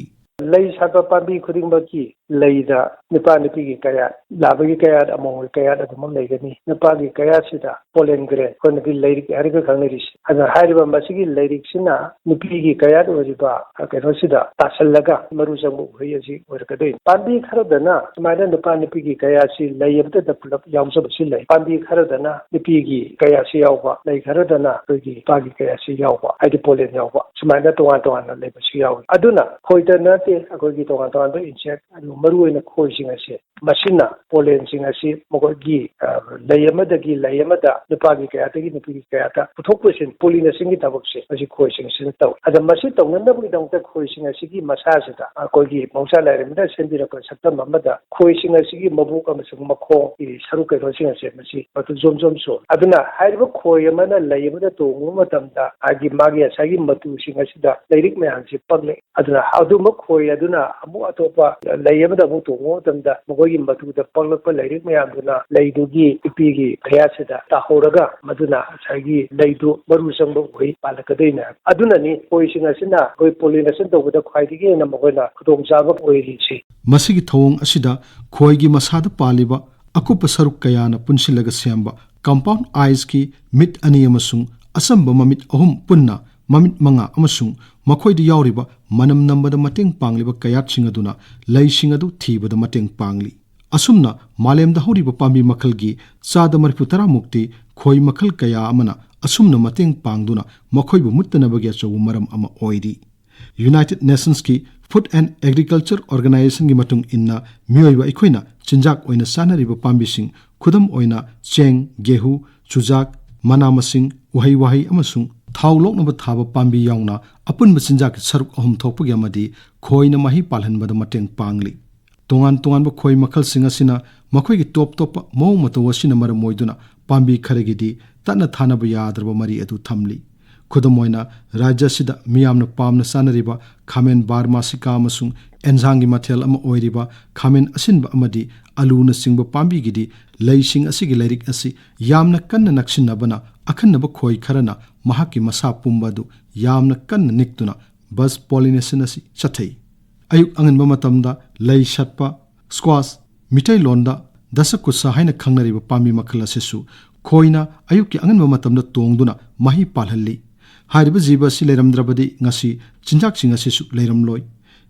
ꯂꯩ ꯁꯥꯠꯄ ꯄꯥꯝꯕꯤ ꯈꯨꯗꯤꯡꯃꯛꯀꯤ ꯂꯩꯗ ꯅꯨꯄꯥ ꯅꯨꯄꯤꯒꯤ ꯀꯌꯥꯠ, ꯂꯥꯕꯒꯤ ꯀꯌꯥꯠ, ꯑꯃꯣꯝꯒꯤ ꯀꯌꯥꯠ ꯑꯗꯨꯃꯛ ꯂꯩꯒꯅꯤ꯫ ꯅꯨꯄꯥꯒꯤ ꯀꯌꯥꯠꯁꯤꯗ pollen gland, ꯑꯩꯈꯣꯏꯅꯗꯤ ꯂꯩꯔꯤꯛ ꯍꯥꯏꯔꯒ ꯈꯪꯅꯔꯤꯁꯦ꯫ ꯑꯗꯨꯅ ꯍꯥꯏꯔꯤꯕ ꯃꯁꯤꯒꯤ ꯂꯩꯔꯤꯛꯁꯤꯅ ꯅꯨꯄꯤꯒꯤ ꯀꯌꯥꯠ ꯑꯣꯏꯔꯤꯕ, ꯑ, ꯀꯩꯅꯣꯁꯤꯗ ꯇꯥꯁꯜꯂꯒ ꯃꯔꯨ ꯆꯪꯕ ꯎꯍꯩ ꯑꯁꯤ ꯑꯣꯏꯔꯛꯀꯗꯣꯏꯅꯤ꯫ ꯄꯥꯝꯕꯤ ꯈꯔꯗꯅ ꯁꯨꯃꯥꯏꯅ ꯅꯨꯄꯥ ꯅꯨꯄꯤꯒꯤ ꯀꯌꯥꯠꯁꯤ ꯂꯩ ꯑꯃꯠꯇꯗ ꯄꯨꯂꯞ ꯌꯥꯎꯖꯕꯁꯨ ꯂꯩ꯫ ꯄꯥꯝꯕꯤ ꯈꯔꯗꯅ ꯅꯨꯄꯤꯒꯤ ꯀꯌꯥꯠꯁꯤ ꯌꯥꯎꯕ, ꯂꯩ ꯈꯔꯗꯅ ꯑꯩꯈꯣꯏꯒꯤ ꯅꯨꯄꯥꯒꯤ ꯀꯌꯥꯠꯁꯤ ꯌꯥꯎꯕ, ꯍꯥꯏꯗꯤ pollen ꯌꯥꯎꯕ, ꯁꯨꯃꯥꯏꯅ ꯇꯣꯉꯥꯟ ꯇꯣꯉꯥꯟꯅ ꯂꯩꯕꯁꯨ ꯌꯥꯎꯏ꯫ ꯑꯗꯨꯅ ꯈꯣꯏꯗ ꯅꯠꯇꯦ, ꯑꯩꯈꯣꯏꯒꯤ ꯇꯣꯉꯥꯟ ꯇꯣꯉꯥꯟꯕ insect, ꯑꯗꯨ ꯃꯔꯨꯑꯣꯏꯅ ꯈꯣꯏꯁꯤꯡ ꯑꯁꯦ, ꯃꯁꯤꯅ pollenꯁꯤꯡ ꯑꯁꯤ ꯃꯈꯣꯏꯒꯤ, ꯑ, ꯂꯩ ꯑꯃꯗꯒꯤ ꯂꯩ ꯑꯃꯗ, ꯅꯨꯄꯥꯒꯤ ꯀꯌꯥꯠꯇꯒꯤ ꯅꯨꯄꯤꯒꯤ ꯀꯌꯥꯠꯇ ꯄꯨꯊꯣꯛ ꯄꯨꯁꯤꯟ, pollinationꯒꯤ ꯊꯕꯛꯁꯦ ꯃꯁꯤ ꯈꯣꯏꯁꯤꯡ ꯑꯁꯤꯅ ꯇꯧꯏ꯫ ꯑꯗ ꯃꯁꯤ ꯇꯧꯅꯅꯕꯒꯤꯗꯃꯛꯇ ꯈꯣꯏꯁꯤꯡ ꯑꯁꯤꯒꯤ ꯃꯁꯥꯁꯤꯗ ꯑꯩꯈꯣꯏꯒꯤ ꯃꯍꯧꯁꯥ ꯂꯥꯏꯔꯦꯝꯕꯤꯅ ꯁꯦꯝꯕꯤꯔꯛꯄ ꯁꯛꯇꯝ ꯑꯃꯗ ꯈꯣꯏꯁꯤꯡ ꯑꯁꯤꯒꯤ ꯃꯕꯨꯛ ꯑꯃꯁꯨꯡ ꯃꯈꯣꯡꯒꯤ ꯁꯔꯨꯛ ꯀꯩꯅꯣꯁꯤꯡ ꯑꯁꯦ ꯃꯁꯤ ꯃꯇꯨ ꯖꯣꯝ ꯖꯣꯝ ꯆꯣꯜꯂꯤ꯫ ꯑꯗꯨꯅ ꯍꯥꯏꯔꯤꯕ ꯈꯣꯏ ꯑꯃꯅ ꯂꯩ ꯑꯃꯗ ꯇꯣꯡꯕ ꯃꯇꯝꯗ ꯍꯥꯏꯗꯤ ꯃꯥꯒꯤ ꯉꯁꯥꯏꯒꯤ ꯃꯇꯨꯁꯤꯡ ꯑꯁꯤꯗ ꯂꯩꯔꯤꯛ ꯃꯌꯥꯝꯁꯤ ꯄꯛꯂꯛꯏ꯫ ꯑꯗꯨꯅ ꯑꯗꯨꯝꯕ ꯈꯣꯏ ꯑꯗꯨꯅ ꯑꯃꯨꯛ ꯑꯇꯣꯞꯄ ꯂꯩ ꯑꯃꯗ ꯑꯃꯨꯛ ꯇꯣꯡꯕ ꯃꯇꯝꯗ ꯃꯈꯣꯏꯒꯤ ꯃꯇꯨꯗ ꯄꯛꯂꯛꯄ ꯂꯩꯔꯤꯛ ꯃꯌꯥꯝꯗꯨꯅ ꯂꯩꯗꯨꯒꯤ ꯅꯨꯄꯤꯒꯤ ꯀꯌꯥꯠꯁꯤꯗ ꯇꯥꯍꯧꯔꯒ ꯃꯗꯨꯅ ꯉꯁꯥꯏꯒꯤ ꯂꯩꯗꯨ ꯃꯔꯨ ꯆꯪꯕ ꯎꯍꯩ ꯄꯥꯜꯂꯛꯀꯗꯣꯏꯅꯦ ꯍꯥꯏꯕ꯫ ꯑꯗꯨꯅꯅꯤ ꯈꯣꯏꯁꯤꯡ ꯑꯁꯤꯅ ꯑꯩꯈꯣꯏ pollination ꯇꯧꯕꯗ ꯈ꯭ꯋꯥꯏꯗꯒꯤ ꯍꯦꯟꯅ ꯃꯈꯣꯏꯅ ꯈꯨꯗꯣꯡꯆꯥꯕ ꯑꯣꯏꯔꯤꯁꯤ꯫ ꯃꯁꯤꯒꯤ ꯊꯧꯑꯣꯡ ꯑꯁꯤꯗ ꯈꯣꯏꯒꯤ ꯃꯁꯥꯗ ꯄꯥꯜꯂꯤꯕ ꯑꯀꯨꯞꯄ ꯁꯔꯨꯛ ꯀꯌꯥꯅ ꯄꯨꯟꯁꯤꯜꯂꯒ ꯁꯦꯝꯕ compound eyeꯀꯤ ꯃꯤꯠ ꯑꯅꯤ ꯑꯃꯁꯨꯡ ꯑꯆꯝꯕ ꯃꯃꯤꯠ ꯑꯍꯨꯝ ꯄꯨꯟꯅ ꯃꯃꯤꯠ ꯃꯉꯥ ꯑꯃꯁꯨꯡ ꯃꯈꯣꯏꯗ ꯌꯥꯎꯔꯤꯕ ꯃꯅꯝ ꯅꯝꯕꯗ ꯃꯇꯦꯡ ꯄꯥꯡꯂꯤꯕ ꯀꯌꯥꯠꯁꯤꯡ ꯑꯗꯨꯅ ꯂꯩꯁꯤꯡ ꯑꯗꯨ ꯊꯤꯕꯗ ꯃꯇꯦꯡ ꯄꯥꯡꯂꯤ꯫ ꯑꯁꯨꯝꯅ ꯃꯥꯂꯦꯝꯗ ꯍꯧꯔꯤꯕ ꯄꯥꯝꯕꯤ ꯃꯈꯜꯒꯤ ꯆꯥꯗ ꯃꯔꯤꯐꯨ ꯇꯔꯥ ꯃꯨꯛꯇꯤ ꯈꯣꯏ ꯃꯈꯜ ꯀꯌꯥ ꯑꯃꯅ ꯑꯁꯨꯝꯅ ꯃꯇꯦꯡ ꯄꯥꯡꯗꯨꯅ ꯃꯈꯣꯏꯕꯨ ꯃꯨꯠꯇꯅꯕꯒꯤ ꯑꯆꯧꯕ ꯃꯔꯝ ꯑꯃ ꯑꯣꯏꯔꯤ꯫ United Nationsꯀꯤ Food and Agriculture Organizationꯒꯤ ꯃꯇꯨꯡ ꯏꯟꯅ, ꯃꯤꯑꯣꯏꯕ ꯑꯩꯈꯣꯏꯅ ꯆꯤꯟꯖꯥꯛ ꯑꯣꯏꯅ ꯆꯥꯅꯔꯤꯕ ꯄꯥꯝꯕꯤꯁꯤꯡ, ꯈꯨꯗꯝ ꯑꯣꯏꯅ ꯆꯦꯡ, ꯒꯦꯍꯨ, ꯆꯨꯖꯥꯛ, ꯃꯅꯥ ꯃꯁꯤꯡ, ꯎꯍꯩ ꯋꯥꯍꯩ ꯑꯃꯁꯨꯡ ꯊꯥꯎ ꯂꯣꯛꯅꯕ ꯊꯥꯕ ꯄꯥꯝꯕꯤ ꯌꯥꯎꯅ ꯑꯄꯨꯟꯕ ꯆꯤꯟꯖꯥꯛꯀꯤ ꯁꯔꯨꯛ ꯑꯍꯨꯝ ꯊꯣꯛꯄꯒꯤ ꯑꯃꯗꯤ ꯈꯣꯏꯅ ꯃꯍꯩ ꯄꯥꯜꯍꯟꯕꯗ ꯃꯇꯦꯡ ꯄꯥꯡꯂꯤ꯫ ꯇꯣꯉꯥꯟ ꯇꯣꯉꯥꯟꯕ ꯈꯣꯏ ꯃꯈꯜꯁꯤꯡ ꯑꯁꯤꯅ ꯃꯈꯣꯏꯒꯤ ꯇꯣꯞ ꯇꯣꯞꯄ ꯃꯑꯣꯡ ꯃꯇꯧ ꯑꯁꯤꯅ ꯃꯔꯝ ꯑꯣꯏꯗꯨꯅ ꯄꯥꯝꯕꯤ ꯈꯔꯒꯤꯗꯤ ꯇꯠꯅ ꯊꯥꯅꯕ ꯌꯥꯗ꯭ꯔꯕ ꯃꯔꯤ ꯑꯗꯨ ꯊꯝꯂꯤ꯫ ꯈꯨꯗꯝ ꯑꯣꯏꯅ, ꯔꯥꯖ꯭ꯌ ꯑꯁꯤꯗ ꯃꯤꯌꯥꯝꯅ ꯄꯥꯝꯅ ꯆꯥꯅꯔꯤꯕ ꯈꯥꯃꯦꯟ ꯕꯥꯔꯃꯥꯁꯤꯀꯥ ꯑꯃꯁꯨꯡ ꯑꯦꯟꯁꯥꯡꯒꯤ ꯃꯊꯦꯜ ꯑꯃ ꯑꯣꯏꯔꯤꯕ ꯈꯥꯃꯦꯟ ꯑꯁꯤꯟꯕ ꯑꯃꯗꯤ ꯑꯂꯨꯅꯆꯤꯡꯕ ꯄꯥꯝꯕꯤꯒꯤꯗꯤ ꯂꯩꯁꯤꯡ ꯑꯁꯤꯒꯤ ꯂꯥꯏꯔꯤꯛ ꯑꯁꯤ ꯌꯥꯝꯅ ꯀꯟꯅ ꯅꯛꯁꯤꯟꯅꯕꯅ ꯑꯈꯟꯅꯕ ꯈꯣꯏ ꯈꯔꯅ ꯃꯍꯥꯛꯀꯤ ꯃꯁꯥ ꯄꯨꯝꯕ ꯑꯗꯨ ꯌꯥꯝꯅ ꯀꯟꯅ ꯅꯤꯛꯇꯨꯅ ꯕꯁ ꯄꯣꯂꯤꯅꯦꯁꯟ ꯑꯁꯤ ꯆꯠꯊꯩ꯫ ꯑꯌꯨꯛ ꯑꯉꯟꯕ ꯃꯇꯝꯗ ꯂꯩ ꯁꯥꯠꯄ ꯁ꯭ꯀ꯭ꯋꯥꯁ, ꯃꯤꯇꯩꯂꯣꯟꯗ ꯗꯁꯀꯨꯁ ꯍꯥꯏꯅ ꯈꯪꯅꯔꯤꯕ ꯄꯥꯝꯕꯤ ꯃꯈꯜ ꯑꯁꯤꯁꯨ ꯈꯣꯏꯅ ꯑꯌꯨꯛꯀꯤ ꯑꯉꯟꯕ ꯃꯇꯝꯗ ꯇꯣꯡꯗꯨꯅ ꯃꯍꯩ ꯄꯥꯜꯍꯜꯂꯤ꯫ ꯍꯥꯏꯔꯤꯕ ꯖꯤꯕ ꯑꯁꯤ ꯂꯩꯔꯝꯗ꯭ꯔꯕꯗꯤ ꯉꯁꯤ ꯆꯤꯟꯖꯥꯛꯁꯤꯡ ꯑꯁꯤꯁꯨ ꯂꯩꯔꯝꯂꯣꯏ꯫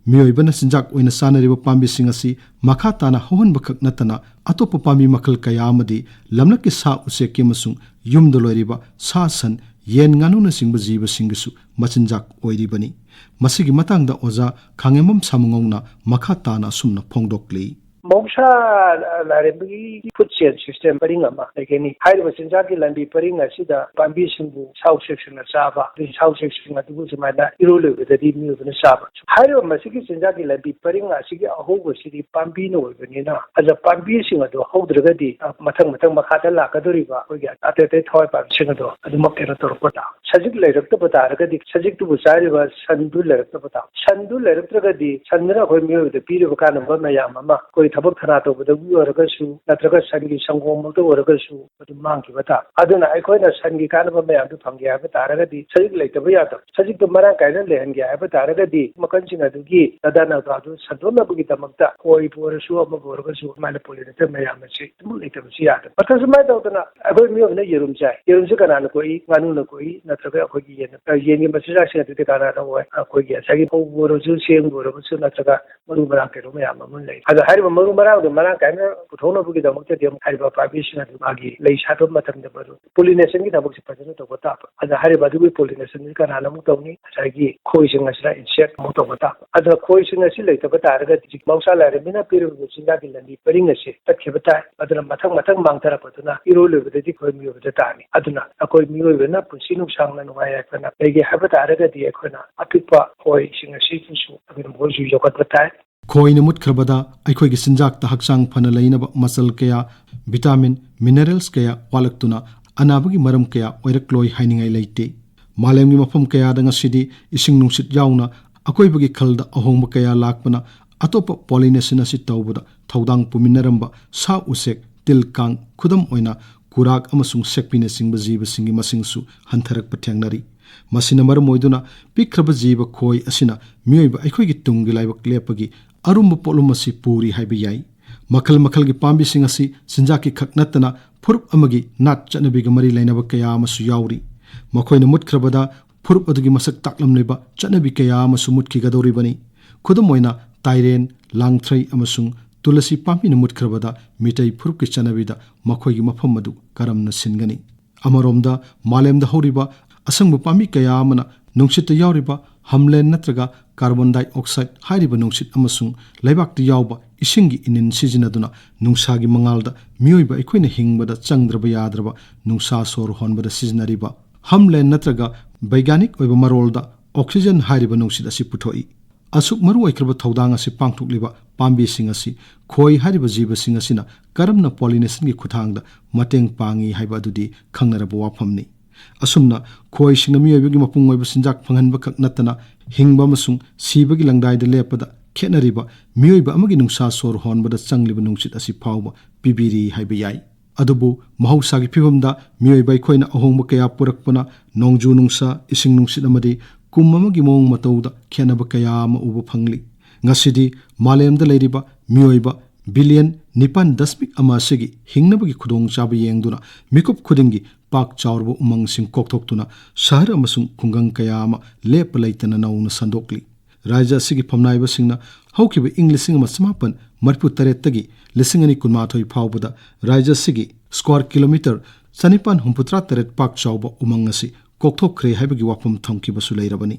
ꯃꯤꯑꯣꯏꯕꯅ ꯆꯤꯟꯖꯥꯛ ꯑꯣꯏꯅ ꯆꯥꯅꯔꯤꯕ ꯄꯥꯝꯕꯤꯁꯤꯡ ꯑꯁꯤ ꯃꯈꯥ ꯇꯥꯅ ꯍꯧꯍꯟꯕꯈꯛ ꯅꯠꯇꯅ ꯑꯇꯣꯞꯄ ꯄꯥꯝꯕꯤ ꯃꯈꯜ ꯀꯌꯥ ꯑꯃꯗꯤ ꯂꯝꯂꯛꯀꯤ ꯁꯥ ꯎꯆꯦꯛꯀꯤ ꯑꯃꯁꯨꯡ ꯌꯨꯝꯗ ꯂꯣꯏꯔꯤꯕ ꯁꯥ ꯁꯟ, ꯌꯦꯟ ꯉꯥꯅꯨꯅꯆꯤꯡꯕ ꯖꯤꯕꯁꯤꯡꯒꯤꯁꯨ ꯃꯆꯤꯟꯖꯥꯛ ꯑꯣꯏꯔꯤꯕꯅꯤ꯫ ꯃꯁꯤꯒꯤ ꯃꯇꯥꯡꯗ ꯑꯣꯖꯥ ꯈꯥꯉꯦꯝꯕꯝ ꯁꯥꯃꯨꯉꯧꯅ ꯃꯈꯥ ꯇꯥꯅ ꯑꯁꯨꯝꯅ ꯐꯣꯡꯗꯣꯛꯂꯤ꯫ ꯃꯍꯧꯁꯥ ꯂꯥꯏꯔꯦꯝꯕꯒꯤ ꯐꯨꯗ ꯆꯦꯟ ꯁꯤꯁꯇꯦꯝ ꯄꯔꯤꯡ ꯑꯃ ꯂꯩꯒꯅꯤ꯫ ꯍꯥꯏꯔꯤꯕ ꯆꯤꯟꯖꯥꯛꯀꯤ ꯂꯝꯕꯤ ꯄꯔꯤꯡ ꯑꯁꯤꯗ ꯄꯥꯝꯕꯤꯁꯤꯡꯕꯨ ꯁꯥ ꯎꯆꯦꯛꯁꯤꯡꯅ ꯆꯥꯕ, ꯑꯗꯩ ꯁꯥ ꯎꯆꯦꯛꯁꯤꯡ ꯑꯗꯨꯕꯨ ꯁꯨꯃꯥꯏꯅ ꯏꯔꯣꯏ ꯂꯣꯏꯕꯗꯗꯤ ꯃꯤꯑꯣꯏꯕꯅ ꯆꯥꯕ꯫ ꯍꯥꯏꯔꯤꯕ ꯃꯁꯤꯒꯤ ꯆꯤꯟꯖꯥꯛꯀꯤ ꯂꯝꯕꯤ ꯄꯔꯤꯡ ꯑꯁꯤꯒꯤ ꯑꯍꯧꯕꯁꯤꯗꯤ ꯄꯥꯝꯕꯤꯅ ꯑꯣꯏꯕꯅꯤꯅ, ꯑꯗ ꯄꯥꯝꯕꯤꯁꯤꯡ ꯑꯗꯨ ꯍꯧꯗ꯭ꯔꯒꯗꯤ, ꯑ, ꯃꯊꯪ ꯃꯊꯪ ꯃꯈꯥꯗ ꯂꯥꯛꯀꯗꯧꯔꯤꯕ ꯑꯩꯈꯣꯏꯒꯤ ꯑꯇꯩ ꯑꯇꯩ ꯊꯋꯥꯏ ꯄꯥꯟꯕꯁꯤꯡ ꯑꯗꯣ ꯑꯗꯨꯃꯛ ꯀꯩꯅꯣ ꯇꯧꯔꯛꯄ ꯇꯥꯕ꯫ ꯁꯖꯤꯛ ꯂꯩꯔꯛꯇꯕ ꯇꯥꯔꯒꯗꯤ ꯁꯖꯤꯛꯇꯨꯕꯨ ꯆꯥꯔꯤꯕ ꯁꯟꯗꯨ ꯂꯩꯔꯛꯇꯕ ꯇꯥꯕ꯫ ꯁꯟꯗꯨ ꯂꯩꯔꯛꯇ꯭ꯔꯒꯗꯤ ꯁꯟꯗꯨꯅ ꯑꯩꯈꯣꯏ ꯃꯤꯑꯣꯏꯕꯗ ꯄꯤꯔꯤꯕ ꯀꯥꯟꯅꯕ ꯃꯌꯥꯝ ꯑꯃ, ꯑꯩꯈꯣꯏ ꯊꯕꯛ ꯊꯅꯥ ꯇꯧꯕꯗꯕꯨ ꯑꯣꯏꯔꯒꯁꯨ, ꯅꯠꯇ꯭ꯔꯒ ꯁꯟꯒꯤ ꯁꯪꯒꯣꯝꯃꯛꯇ ꯑꯣꯏꯔꯒꯁꯨ, ꯑꯗꯨ ꯃꯥꯡꯈꯤꯕ ꯇꯥꯕ꯫ ꯑꯗꯨꯅ ꯑꯩꯈꯣꯏꯅ ꯁꯟꯒꯤ ꯀꯥꯟꯅꯕ ꯃꯌꯥꯝꯗꯨ ꯐꯪꯒꯦ ꯍꯥꯏꯕ ꯇꯥꯔꯒꯗꯤ ꯁꯖꯤꯛ ꯂꯩꯇꯕ ꯌꯥꯗꯕ꯫ ꯁꯖꯤꯛꯇꯨ ꯃꯔꯥꯡ ꯀꯥꯏꯅ ꯂꯩꯍꯟꯒꯦ ꯍꯥꯏꯕ ꯇꯥꯔꯒꯗꯤ ꯃꯈꯜꯁꯤꯡ ꯑꯗꯨꯒꯤ ꯅꯗꯥ ꯅꯗꯥꯗꯨ ꯁꯟꯗꯣꯛꯅꯕꯒꯤꯗꯃꯛꯇ ꯈꯣꯏꯕꯨ ꯑꯣꯏꯔꯁꯨ ꯑꯃꯕꯨ ꯑꯣꯏꯔꯒꯁꯨ ꯑꯗꯨꯃꯥꯏꯅ ꯄꯣꯂꯤꯅꯦꯇꯔ ꯃꯌꯥꯝ ꯑꯁꯤ ꯑꯗꯨꯃꯛ ꯂꯩꯇꯕꯁꯨ ꯌꯥꯗꯕ꯫ ꯃꯇꯝ ꯁꯨꯃꯥꯏꯅ ꯇꯧꯗꯅ ꯑꯩꯈꯣꯏ ꯃꯤꯑꯣꯏꯕꯅ ꯌꯦꯔꯨꯝ ꯆꯥꯏ꯫ ꯌꯦꯔꯨꯝꯁꯤ ꯀꯅꯥꯅ ꯀꯣꯛꯏ? ꯉꯥꯅꯨꯅ ꯀꯣꯛꯏ, ꯅꯠꯇ꯭ꯔꯒ ꯅꯠꯇ꯭ꯔꯒ ꯑꯩꯈꯣꯏꯒꯤ ꯌꯦꯟ, ꯌꯦꯟꯒꯤ ꯃꯆꯤꯟꯖꯥꯛꯁꯤꯡ ꯑꯗꯨꯗꯤ ꯀꯥꯟꯅꯗꯕ ꯑꯣꯏ꯫ ꯑꯩꯈꯣꯏꯒꯤ ꯉꯁꯥꯏꯒꯤ ꯐꯧꯕꯨ ꯑꯣꯏꯔꯁꯨ, ꯆꯦꯡꯕꯨ ꯑꯣꯏꯔꯕꯁꯨ, ꯅꯠꯇ꯭ꯔꯒ ꯃꯔꯨ ꯃꯔꯥꯡ ꯀꯩꯅꯣ ꯃꯌꯥꯝ ꯑꯃ ꯂꯩ꯫ ꯑꯗꯣ ꯍꯥꯏꯔꯤꯕ ꯃꯔꯨ ꯃꯔꯥꯡꯗꯣ ꯃꯔꯥꯡ ꯀꯥꯏꯅ ꯄꯨꯊꯣꯛꯅꯕꯒꯤꯗꯃꯛꯇꯗꯤ ꯑꯃꯨꯛ ꯍꯥꯏꯔꯤꯕ ꯄꯥꯝꯕꯤꯁꯤꯡ ꯑꯗꯨ ꯃꯥꯒꯤ ꯂꯩ ꯁꯥꯠꯄ ꯃꯇꯝꯗ ꯃꯔꯨ pollination ꯒꯤ ꯊꯕꯛꯁꯦ ꯐꯖꯅ ꯇꯧꯕ ꯇꯥꯕ꯫ ꯑꯗ ꯍꯥꯏꯔꯤꯕ ꯑꯗꯨꯒꯤ pollination ꯁꯤ ꯀꯅꯥꯅ ꯑꯃꯨꯛ ꯇꯧꯅꯤ? ꯉꯁꯥꯏꯒꯤ ꯈꯣꯏꯁꯤꯡ ꯑꯁꯤꯅ insect ꯑꯃꯨꯛ ꯇꯧꯕ ꯇꯥꯕ꯫ ꯑꯗꯨꯅ ꯈꯣꯏꯁꯤꯡ ꯑꯁꯤ ꯂꯩꯇꯕ ꯇꯥꯔꯒꯗꯤ ꯃꯍꯧꯁꯥ ꯂꯥꯏꯔꯦꯝꯕꯤꯅ ꯄꯤꯔꯤꯕ ꯆꯤꯟꯖꯥꯛꯀꯤ ꯂꯝꯕꯤ ꯄꯔꯤꯡ ꯑꯁꯤ ꯇꯠꯈꯤꯕ ꯇꯥꯏ꯫ ꯑꯗꯨꯅ ꯃꯊꯪ ꯃꯊꯪ ꯃꯥꯡꯊꯔꯛꯄꯗꯨꯅ ꯏꯔꯣꯏ ꯂꯣꯏꯕꯗꯗꯤ ꯑꯩꯈꯣꯏ ꯃꯤꯑꯣꯏꯕꯗ ꯇꯥꯔꯅꯤ꯫ ꯑꯗꯨꯅ ꯑꯩꯈꯣꯏ ꯃꯤꯑꯣꯏꯕꯅ ꯄꯨꯟꯁꯤ ꯅꯨꯡꯁꯥꯡꯅ ꯅꯨꯡꯉꯥꯏ ꯌꯥꯏꯐꯅ ꯂꯩꯒꯦ ꯍꯥꯏꯕ ꯇꯥꯔꯒꯗꯤ ꯑꯩꯈꯣꯏꯅ ꯑꯄꯤꯛꯄ ꯈꯣꯏꯁꯤꯡ ꯑꯁꯤꯕꯨꯁꯨ ꯑꯩꯈꯣꯏꯅ ꯃꯈꯣꯏꯁꯨ ꯌꯣꯛꯈꯠꯄ ꯇꯥꯏ꯫ ꯈꯣꯏꯅ ꯃꯨꯠꯈ꯭ꯔꯕꯗ ꯑꯩꯈꯣꯏꯒꯤ ꯆꯤꯟꯖꯥꯛꯇ ꯍꯛꯆꯥꯡ ꯐꯅ ꯂꯩꯅꯕ ꯃꯆꯜ ꯀꯌꯥ, vitamin, minerals ꯀꯌꯥ ꯋꯥꯠꯂꯛꯇꯨꯅ ꯑꯅꯥꯕꯒꯤ ꯃꯔꯝ ꯀꯌꯥ ꯑꯣꯏꯔꯛꯂꯣꯏ ꯍꯥꯏꯅꯤꯡꯉꯥꯏ ꯂꯩꯇꯦ꯫ ꯃꯥꯂꯦꯝꯒꯤ ꯃꯐꯝ ꯀꯌꯥꯗ ꯉꯁꯤꯗꯤ ꯏꯁꯤꯡ ꯅꯨꯡꯁꯤꯠ ꯌꯥꯎꯅ ꯑꯀꯣꯏꯕꯒꯤ ꯈꯜꯗ ꯑꯍꯣꯡꯕ ꯀꯌꯥ ꯂꯥꯛꯄꯅ ꯑꯇꯣꯞꯄ pollination ꯑꯁꯤ ꯇꯧꯕꯗ ꯊꯧꯗꯥꯡ ꯄꯨꯃꯤꯟꯅꯔꯝꯕ ꯁꯥ ꯎꯆꯦꯛ, ꯇꯤꯜ ꯀꯥꯡ, ꯈꯨꯗꯝ ꯑꯣꯏꯅ ꯀꯨꯔꯥꯛ ꯑꯃꯁꯨꯡ ꯁꯦꯛꯄꯤꯅꯆꯤꯡꯕ ꯖꯤꯕꯁꯤꯡꯒꯤ ꯃꯁꯤꯡꯁꯨ ꯍꯟꯊꯔꯛꯄ ꯊꯦꯡꯅꯔꯤ꯫ ꯃꯁꯤꯅ ꯃꯔꯝ ꯑꯣꯏꯗꯨꯅ ꯄꯤꯛꯈ꯭ꯔꯕ ꯖꯤꯕ ꯈꯣꯏ ꯑꯁꯤꯅ ꯃꯤꯑꯣꯏꯕ ꯑꯩꯈꯣꯏꯒꯤ ꯇꯨꯡꯒꯤ ꯂꯥꯏꯕꯛ ꯂꯦꯞꯄꯒꯤ ꯑꯔꯨꯝꯕ ꯄꯣꯠꯂꯨꯝ ꯑꯁꯤ ꯄꯨꯔꯤ ꯍꯥꯏꯕ ꯌꯥꯏ꯫ ꯃꯈꯜ ꯃꯈꯜꯒꯤ ꯄꯥꯝꯕꯤꯁꯤꯡ ꯑꯁꯤ ꯆꯤꯟꯖꯥꯛꯀꯤ ꯈꯛ ꯅꯠꯇꯅ ꯐꯨꯔꯨꯞ ꯑꯃꯒꯤ ꯅꯥꯠ ꯆꯠꯅꯕꯤꯒ ꯃꯔꯤ ꯂꯩꯅꯕ ꯀꯌꯥ ꯑꯃꯁꯨ ꯌꯥꯎꯔꯤ꯫ ꯃꯈꯣꯏꯅ ꯃꯨꯠꯈ꯭ꯔꯕꯗ ꯐꯨꯔꯨꯞ ꯑꯗꯨꯒꯤ ꯃꯁꯛ ꯇꯥꯛꯂꯝꯂꯤꯕ ꯆꯠꯅꯕꯤ ꯀꯌꯥ ꯑꯃꯁꯨ ꯃꯨꯠꯈꯤꯒꯗꯧꯔꯤꯕꯅꯤ꯫ ꯈꯨꯗꯝ ꯑꯣꯏꯅ ꯇꯥꯏꯔꯦꯟ, ꯂꯥꯡꯊ꯭ꯔꯩ ꯑꯃꯁꯨꯡ ꯇꯨꯂꯁꯤ ꯄꯥꯝꯕꯤꯅ ꯃꯨꯠꯈ꯭ꯔꯕꯗ ꯃꯤꯇꯩ ꯐꯨꯔꯨꯞꯀꯤ ꯆꯠꯅꯕꯤꯗ ꯃꯈꯣꯏꯒꯤ ꯃꯐꯝ ꯑꯗꯨ ꯀꯔꯝꯅ ꯁꯤꯟꯒꯅꯤ? ꯑꯃꯔꯣꯝꯗ ꯃꯥꯂꯦꯝꯗ ꯍꯧꯔꯤꯕ ꯑꯁꯪꯕ ꯄꯥꯝꯕꯤ ꯀꯌꯥ ꯑꯃꯅ ꯅꯨꯡꯁꯤꯠꯇ ꯌꯥꯎꯔꯤꯕ ꯍꯝꯂꯦꯟ ꯅꯠꯇ꯭ꯔꯒ carbon dioxide ꯍꯥꯏꯔꯤꯕ ꯅꯨꯡꯁꯤꯠ ꯑꯃꯁꯨꯡ ꯂꯩꯕꯥꯛꯇ ꯌꯥꯎꯕ ꯏꯁꯤꯡꯒꯤ ꯏꯅꯤꯟ ꯁꯤꯖꯤꯟꯅꯗꯨꯅ ꯅꯨꯡꯁꯥꯒꯤ ꯃꯉꯥꯜꯗ ꯃꯤꯑꯣꯏꯕ ꯑꯩꯈꯣꯏꯅ ꯍꯤꯡꯕꯗ ꯆꯪꯗ꯭ꯔꯕ ꯌꯥꯗ꯭ꯔꯕ ꯅꯨꯡꯁꯥ ꯁꯣꯔ ꯍꯣꯟꯕꯗ ꯁꯤꯖꯤꯟꯅꯔꯤꯕ ꯍꯝꯂꯦꯟ ꯅꯠꯇ꯭ꯔꯒ ꯕꯩꯒ꯭ꯌꯥꯅꯤꯛ ꯑꯣꯏꯕ ꯃꯔꯣꯜꯗ oxygen ꯍꯥꯏꯔꯤꯕ ꯅꯨꯡꯁꯤꯠ ꯑꯁꯤ ꯄꯨꯊꯣꯛꯏ꯫ ꯑꯁꯨꯛ ꯃꯔꯨ ꯑꯣꯏꯈ꯭ꯔꯕ ꯊꯧꯗꯥꯡ ꯑꯁꯤ ꯄꯥꯡꯊꯣꯛꯂꯤꯕ ꯄꯥꯝꯕꯤꯁꯤꯡ ꯑꯁꯤ ꯈꯣꯏ ꯍꯥꯏꯔꯤꯕ ꯖꯤꯕꯁꯤꯡ ꯑꯁꯤꯅ ꯀꯔꯝꯅ pollination ꯒꯤ ꯈꯨꯠꯊꯥꯡꯗ ꯃꯇꯦꯡ ꯄꯥꯡꯏ ꯍꯥꯏꯕ ꯑꯗꯨꯗꯤ ꯈꯪꯅꯔꯕ ꯋꯥꯐꯝꯅꯤ꯫ ꯑꯁꯨꯝꯅ ꯈꯣꯏꯁꯤꯡꯅ ꯃꯤꯑꯣꯏꯕꯒꯤ ꯃꯄꯨꯡ ꯑꯣꯏꯕ ꯆꯤꯟꯖꯥꯛ ꯐꯪꯍꯟꯕ ꯈꯛ ꯅꯠꯇꯅ ꯍꯤꯡꯕ ꯑꯃꯁꯨꯡ ꯁꯤꯕꯒꯤ ꯂꯪꯗꯥꯏꯗ ꯂꯦꯞꯄꯗ ꯈꯦꯠꯅꯔꯤꯕ ꯃꯤꯑꯣꯏꯕ ꯑꯃꯒꯤ ꯅꯨꯡꯁꯥ ꯁꯣꯔ ꯍꯣꯟꯕꯗ ꯆꯪꯂꯤꯕ ꯅꯨꯡꯁꯤꯠ ꯑꯁꯤ ꯐꯥꯎꯕ ꯄꯤꯕꯤꯔꯤ ꯍꯥꯏꯕ ꯌꯥꯏ꯫ ꯑꯗꯨꯕꯨ ꯃꯍꯧꯁꯥꯒꯤ ꯐꯤꯕꯝꯗ ꯃꯤꯑꯣꯏꯕ ꯑꯩꯈꯣꯏꯅ ꯑꯍꯣꯡꯕ ꯀꯌꯥ ꯄꯨꯔꯛꯄꯅ ꯅꯣꯡꯖꯨ ꯅꯨꯡꯁꯥ, ꯏꯁꯤꯡ ꯅꯨꯡꯁꯤꯠ ꯑꯃꯗꯤ ꯀꯨꯝ ꯑꯃꯒꯤ ꯃꯑꯣꯡ ꯃꯇꯧꯗ ꯈꯦꯠꯅꯕ ꯀꯌꯥ ꯑꯃ ꯎꯕ ꯐꯪꯂꯤ꯫ ꯉꯁꯤꯗꯤ ꯃꯥꯂꯦꯝꯗ ꯂꯩꯔꯤꯕ ꯃꯤꯑꯣꯏꯕ billion ꯅꯤꯄꯥꯟ ꯗꯁꯃꯤꯛ ꯑꯃ ꯑꯁꯤꯒꯤ ꯍꯤꯡꯅꯕꯒꯤ ꯈꯨꯗꯣꯡꯆꯥꯕ ꯌꯦꯡꯗꯨꯅ ꯃꯤꯀꯨꯞ ꯈꯨꯗꯤꯡꯒꯤ ꯄꯥꯛ ꯆꯥꯎꯔꯕ ꯎꯃꯪꯁꯤꯡ ꯀꯣꯛꯊꯣꯛꯇꯨꯅ ꯁꯍꯔ ꯑꯃꯁꯨꯡ ꯈꯨꯡꯒꯪ ꯀꯌꯥ ꯑꯃ ꯂꯦꯞꯄ ꯂꯩꯇꯅ ꯅꯧꯅ ꯁꯟꯗꯣꯛꯂꯤ꯫ ꯔꯥꯖ꯭ꯌ ꯑꯁꯤꯒꯤ ꯐꯝꯅꯥꯏꯕꯁꯤꯡꯅ ꯍꯧꯈꯤꯕ ꯏꯪ ꯂꯤꯁꯤꯡ ꯑꯃ ꯆꯃꯥꯄꯟ ꯃꯔꯤꯐꯨ ꯇꯔꯦꯠꯇꯒꯤ ꯂꯤꯁꯤꯡ ꯑꯅꯤ ꯀꯨꯟꯃꯥꯊꯣꯏ ꯐꯥꯎꯕꯗ ꯔꯥꯖ꯭ꯌ ꯑꯁꯤꯒꯤ square kilometre ꯆꯅꯤꯄꯥꯟ ꯍꯨꯝꯐꯨꯇꯔꯥ ꯇꯔꯦꯠ ꯄꯥꯛ ꯆꯥꯎꯕ ꯎꯃꯪ ꯑꯁꯤ ꯀꯣꯛꯊꯣꯛꯈ꯭ꯔꯦ ꯍꯥꯏꯕꯒꯤ ꯋꯥꯐꯝ ꯊꯝꯈꯤꯕꯁꯨ ꯂꯩꯔꯕꯅꯤ꯫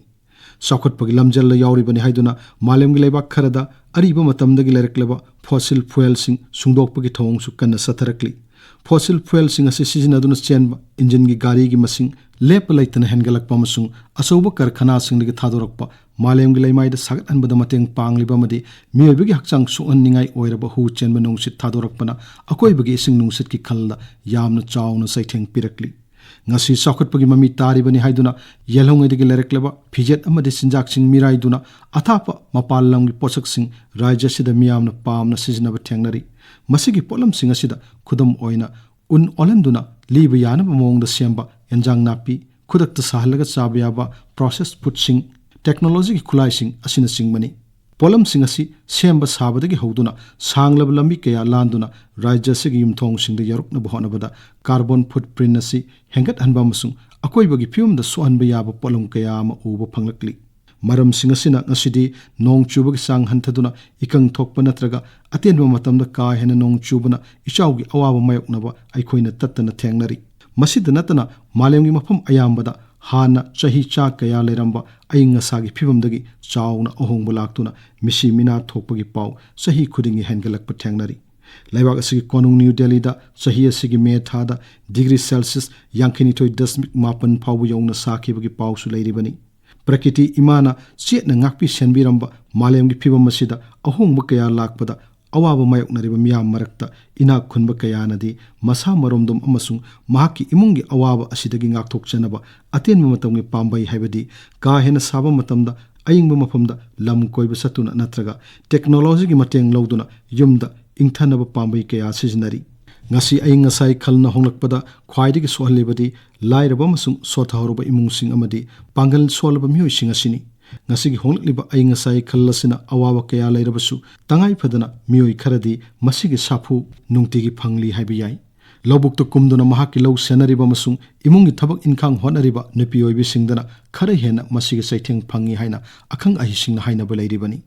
ꯆꯥꯎꯈꯠꯄꯒꯤ ꯂꯝꯖꯦꯜꯗ ꯌꯥꯎꯔꯤꯕꯅꯤ ꯍꯥꯏꯗꯨꯅ ꯃꯥꯂꯦꯝꯒꯤ ꯂꯩꯕꯥꯛ ꯈꯔꯗ ꯑꯔꯤꯕ ꯃꯇꯝꯗꯒꯤ ꯂꯩꯔꯛꯂꯕ fossil fuelꯁꯤꯡ ꯁꯨꯡꯗꯣꯛꯄꯒꯤ ꯊꯧꯑꯣꯡꯁꯨ ꯀꯟꯅ ꯆꯠꯊꯔꯛꯂꯤ꯫ Fossil fuelꯁꯤꯡ ꯑꯁꯤ ꯁꯤꯖꯤꯟꯅꯗꯨꯅ ꯆꯦꯟꯕ ꯏꯟꯖꯤꯟꯒꯤ ꯒꯥꯔꯤꯒꯤ ꯃꯁꯤꯡ ꯂꯦꯞꯄ ꯂꯩꯇꯅ ꯍꯦꯟꯒꯠꯂꯛꯄ ꯑꯃꯁꯨꯡ ꯑꯆꯧꯕ ꯀꯔꯈꯅꯥꯁꯤꯡꯗꯒꯤ ꯊꯥꯗꯣꯔꯛꯄ ꯃꯥꯂꯦꯝꯒꯤ ꯂꯩꯃꯥꯏꯗ ꯁꯥꯒꯠꯍꯟꯕꯗ ꯃꯇꯦꯡ ꯄꯥꯡꯂꯤꯕ ꯑꯃꯗꯤ ꯃꯤꯑꯣꯏꯕꯒꯤ ꯍꯛꯆꯥꯡ ꯁꯣꯛꯍꯟꯅꯤꯡꯉꯥꯏ ꯑꯣꯏꯔꯕ ꯍꯨ ꯆꯦꯟꯕ ꯅꯨꯡꯁꯤꯠ ꯊꯥꯗꯣꯔꯛꯄꯅ ꯑꯀꯣꯏꯕꯒꯤ ꯏꯁꯤꯡ ꯅꯨꯡꯁꯤꯠꯀꯤ ꯈꯜꯗ ꯌꯥꯝꯅ ꯆꯥꯎꯅ ꯆꯩꯊꯦꯡ ꯄꯤꯔꯛꯂꯤ꯫ ꯉꯁꯤ ꯆꯥꯎꯈꯠꯄꯒꯤ ꯃꯃꯤ ꯇꯥꯔꯤꯕꯅꯤ ꯍꯥꯏꯗꯨꯅ ꯌꯦꯜꯍꯧꯉꯩꯗꯒꯤ ꯂꯩꯔꯛꯂꯕ ꯐꯤꯖꯦꯠ ꯑꯃꯗꯤ ꯆꯤꯟꯖꯥꯛꯁꯤꯡ ꯃꯤꯔꯥꯏꯗꯨꯅ ꯑꯊꯥꯞꯄ ꯃꯄꯥꯟ ꯂꯝꯒꯤ ꯄꯣꯠꯁꯛꯁꯤꯡ ꯔꯥꯖ꯭ꯌ ꯑꯁꯤꯗ ꯃꯤꯌꯥꯝꯅ ꯄꯥꯝꯅ ꯁꯤꯖꯤꯟꯅꯕ ꯊꯦꯡꯅꯔꯤ꯫ ꯃꯁꯤꯒꯤ ꯄꯣꯠꯂꯝꯁꯤꯡ ꯑꯁꯤꯗ ꯈꯨꯗꯝ ꯑꯣꯏꯅ ꯎꯟ ꯑꯣꯜꯍꯟꯗꯨꯅ ꯂꯤꯕ ꯌꯥꯅꯕ ꯃꯑꯣꯡꯗ ꯁꯦꯝꯕ ꯑꯦꯟꯖꯥꯡ ꯅꯥꯄꯤ, ꯈꯨꯗꯛꯇ ꯁꯥꯍꯜꯂꯒ ꯆꯥꯕ ꯌꯥꯕ processed foodꯁꯤꯡ, technologyꯒꯤ ꯈꯨꯠꯂꯥꯏꯁꯤꯡ ꯑꯁꯤꯅꯆꯤꯡꯕꯅꯤ꯫ ꯄꯣꯠꯂꯝꯁꯤꯡ ꯑꯁꯤ ꯁꯦꯝꯕ ꯁꯥꯕꯗꯒꯤ ꯍꯧꯗꯨꯅ ꯁꯥꯡꯂꯕ ꯂꯝꯕꯤ ꯀꯌꯥ ꯂꯥꯟꯗꯨꯅ ꯔꯥꯖ꯭ꯌ ꯑꯁꯤꯒꯤ ꯌꯨꯝꯊꯣꯡꯁꯤꯡꯗ ꯌꯧꯔꯛꯅꯕ ꯍꯣꯠꯅꯕꯗ carbon footprint ꯑꯁꯤ ꯍꯦꯟꯒꯠꯍꯟꯕ ꯑꯃꯁꯨꯡ ꯑꯀꯣꯏꯕꯒꯤ ꯐꯤꯕꯝꯗ ꯁꯣꯛꯍꯟꯕ ꯌꯥꯕ ꯄꯣꯠꯂꯝ ꯀꯌꯥ ꯑꯃ ꯎꯕ ꯐꯪꯂꯛꯂꯤ꯫ ꯃꯔꯝꯁꯤꯡ ꯑꯁꯤꯅ ꯉꯁꯤꯗꯤ ꯅꯣꯡ ꯆꯨꯕꯒꯤ ꯆꯥꯡ ꯍꯟꯊꯗꯨꯅ ꯏꯀꯪ ꯊꯣꯛꯄ ꯅꯠꯇ꯭ꯔꯒ ꯑꯇꯦꯟꯕ ꯃꯇꯝꯗ ꯀꯥ ꯍꯦꯟꯅ ꯅꯣꯡ ꯆꯨꯕꯅ ꯏꯆꯥꯎꯒꯤ ꯑꯋꯥꯕ ꯃꯥꯌꯣꯛꯅꯕ ꯑꯩꯈꯣꯏꯅ ꯇꯠꯇꯅ ꯊꯦꯡꯅꯔꯤ꯫ ꯃꯁꯤꯗ ꯅꯠꯇꯅ ꯃꯥꯂꯦꯝꯒꯤ ꯃꯐꯝ ꯑꯌꯥꯝꯕꯗ ꯍꯥꯟꯅ ꯆꯍꯤ ꯆꯥ ꯀꯌꯥ ꯂꯩꯔꯝꯕ ꯑꯏꯪ ꯑꯁꯥꯒꯤ ꯐꯤꯕꯝꯗꯒꯤ ꯆꯥꯎꯅ ꯑꯍꯣꯡꯕ ꯂꯥꯛꯇꯨꯅ ꯃꯤꯁꯤ ꯃꯤꯅꯥ ꯊꯣꯛꯄꯒꯤ ꯄꯥꯎ ꯆꯍꯤ ꯈꯨꯗꯤꯡꯒꯤ ꯍꯦꯟꯒꯠꯂꯛꯄ ꯊꯦꯡꯅꯔꯤ꯫ ꯂꯩꯕꯥꯛ ꯑꯁꯤꯒꯤ ꯀꯣꯅꯨꯡ ꯅ꯭ꯌꯨ ꯗꯦꯜꯂꯤꯗ ꯆꯍꯤ ꯑꯁꯤꯒꯤ ꯃꯦ ꯊꯥꯗ degree Celsius ꯌꯥꯡꯈꯩꯅꯤꯊꯣꯏ ꯗꯁꯃꯤꯛ ꯃꯥꯄꯟ ꯐꯥꯎꯕ ꯌꯧꯅ ꯁꯥꯈꯤꯕꯒꯤ ꯄꯥꯎꯁꯨ ꯂꯩꯔꯤꯕꯅꯤ꯫ ꯄ꯭ꯔꯀꯤꯇꯤ ꯏꯃꯥꯅ ꯆꯦꯠꯅ ꯉꯥꯛꯄꯤ ꯁꯦꯟꯕꯤꯔꯝꯕ ꯃꯥꯂꯦꯝꯒꯤ ꯐꯤꯕꯝ ꯑꯁꯤꯗ ꯑꯍꯣꯡꯕ ꯀꯌꯥ ꯂꯥꯛꯄꯗ ꯑꯋꯥꯕ ꯃꯥꯌꯣꯛꯅꯔꯤꯕ ꯃꯤꯌꯥꯝ ꯃꯔꯛꯇ ꯏꯅꯥꯛ ꯈꯨꯟꯕ ꯀꯌꯥꯅꯗꯤ ꯃꯁꯥ ꯃꯔꯣꯝꯗꯣꯝ ꯑꯃꯁꯨꯡ ꯃꯍꯥꯛꯀꯤ ꯏꯃꯨꯡꯒꯤ ꯑꯋꯥꯕ ꯑꯁꯤꯗꯒꯤ ꯉꯥꯛꯊꯣꯛꯆꯅꯕ ꯑꯇꯦꯟꯕ ꯃꯇꯝꯒꯤ ꯄꯥꯝꯕꯩ ꯍꯥꯏꯕꯗꯤ ꯀꯥ ꯍꯦꯟꯅ ꯁꯥꯕ ꯃꯇꯝꯗ ꯑꯏꯪꯕ ꯃꯐꯝꯗ ꯂꯝ ꯀꯣꯏꯕ ꯆꯠꯇꯨꯅ ꯅꯠꯇ꯭ꯔꯒ technologyꯒꯤ ꯃꯇꯦꯡ ꯂꯧꯗꯨꯅ ꯌꯨꯝꯗ ꯏꯪꯊꯅꯕ ꯄꯥꯝꯕꯩ ꯀꯌꯥ ꯁꯤꯖꯤꯟꯅꯔꯤ꯫ ꯉꯁꯤ ꯑꯏꯪ ꯑꯁꯥꯒꯤ ꯈꯜꯅ ꯍꯣꯡꯂꯛꯄꯗ ꯈ꯭ꯋꯥꯏꯗꯒꯤ ꯁꯣꯛꯍꯜꯂꯤꯕꯗꯤ ꯂꯥꯏꯔꯕ ꯑꯃꯁꯨꯡ ꯁꯣꯠꯊꯍꯧꯔꯕ ꯏꯃꯨꯡꯁꯤꯡ ꯑꯃꯗꯤ ꯄꯥꯡꯒꯜ ꯁꯣꯜꯂꯕ ꯃꯤꯑꯣꯏꯁꯤꯡ ꯑꯁꯤꯅꯤ꯫ ꯉꯁꯤꯒꯤ ꯍꯣꯡꯂꯛꯂꯤꯕ ꯑꯏꯪ ꯑꯁꯥꯒꯤ ꯈꯜ ꯑꯁꯤꯅ ꯑꯋꯥꯕ ꯀꯌꯥ ꯂꯩꯔꯕꯁꯨ, ꯇꯉꯥꯏ ꯐꯗꯅ ꯃꯤꯑꯣꯏ ꯈꯔꯗꯤ ꯃꯁꯤꯒꯤ ꯁꯥꯐꯨ ꯅꯨꯡꯇꯤꯒꯤ ꯐꯪꯂꯤ ꯍꯥꯏꯕ ꯌꯥꯏ꯫ ꯂꯧꯕꯨꯛꯇ ꯀꯨꯝꯗꯨꯅ ꯃꯍꯥꯛꯀꯤ ꯂꯧ ꯁꯦꯟꯅꯔꯤꯕ ꯑꯃꯁꯨꯡ ꯏꯃꯨꯡꯒꯤ ꯊꯕꯛ ꯏꯟꯈꯥꯡ ꯍꯣꯠꯅꯔꯤꯕ ꯅꯨꯄꯤ ꯑꯣꯏꯕꯤꯁꯤꯡꯗꯅ ꯈꯔ ꯍꯦꯟꯅ ꯃꯁꯤꯒꯤ ꯆꯩꯊꯦꯡ ꯐꯪꯏ ꯍꯥꯏꯅ ꯑꯈꯪ ꯑꯍꯩꯁꯤꯡꯅ ꯍꯥꯏꯅꯕ ꯂꯩꯔꯤꯕꯅꯤ꯫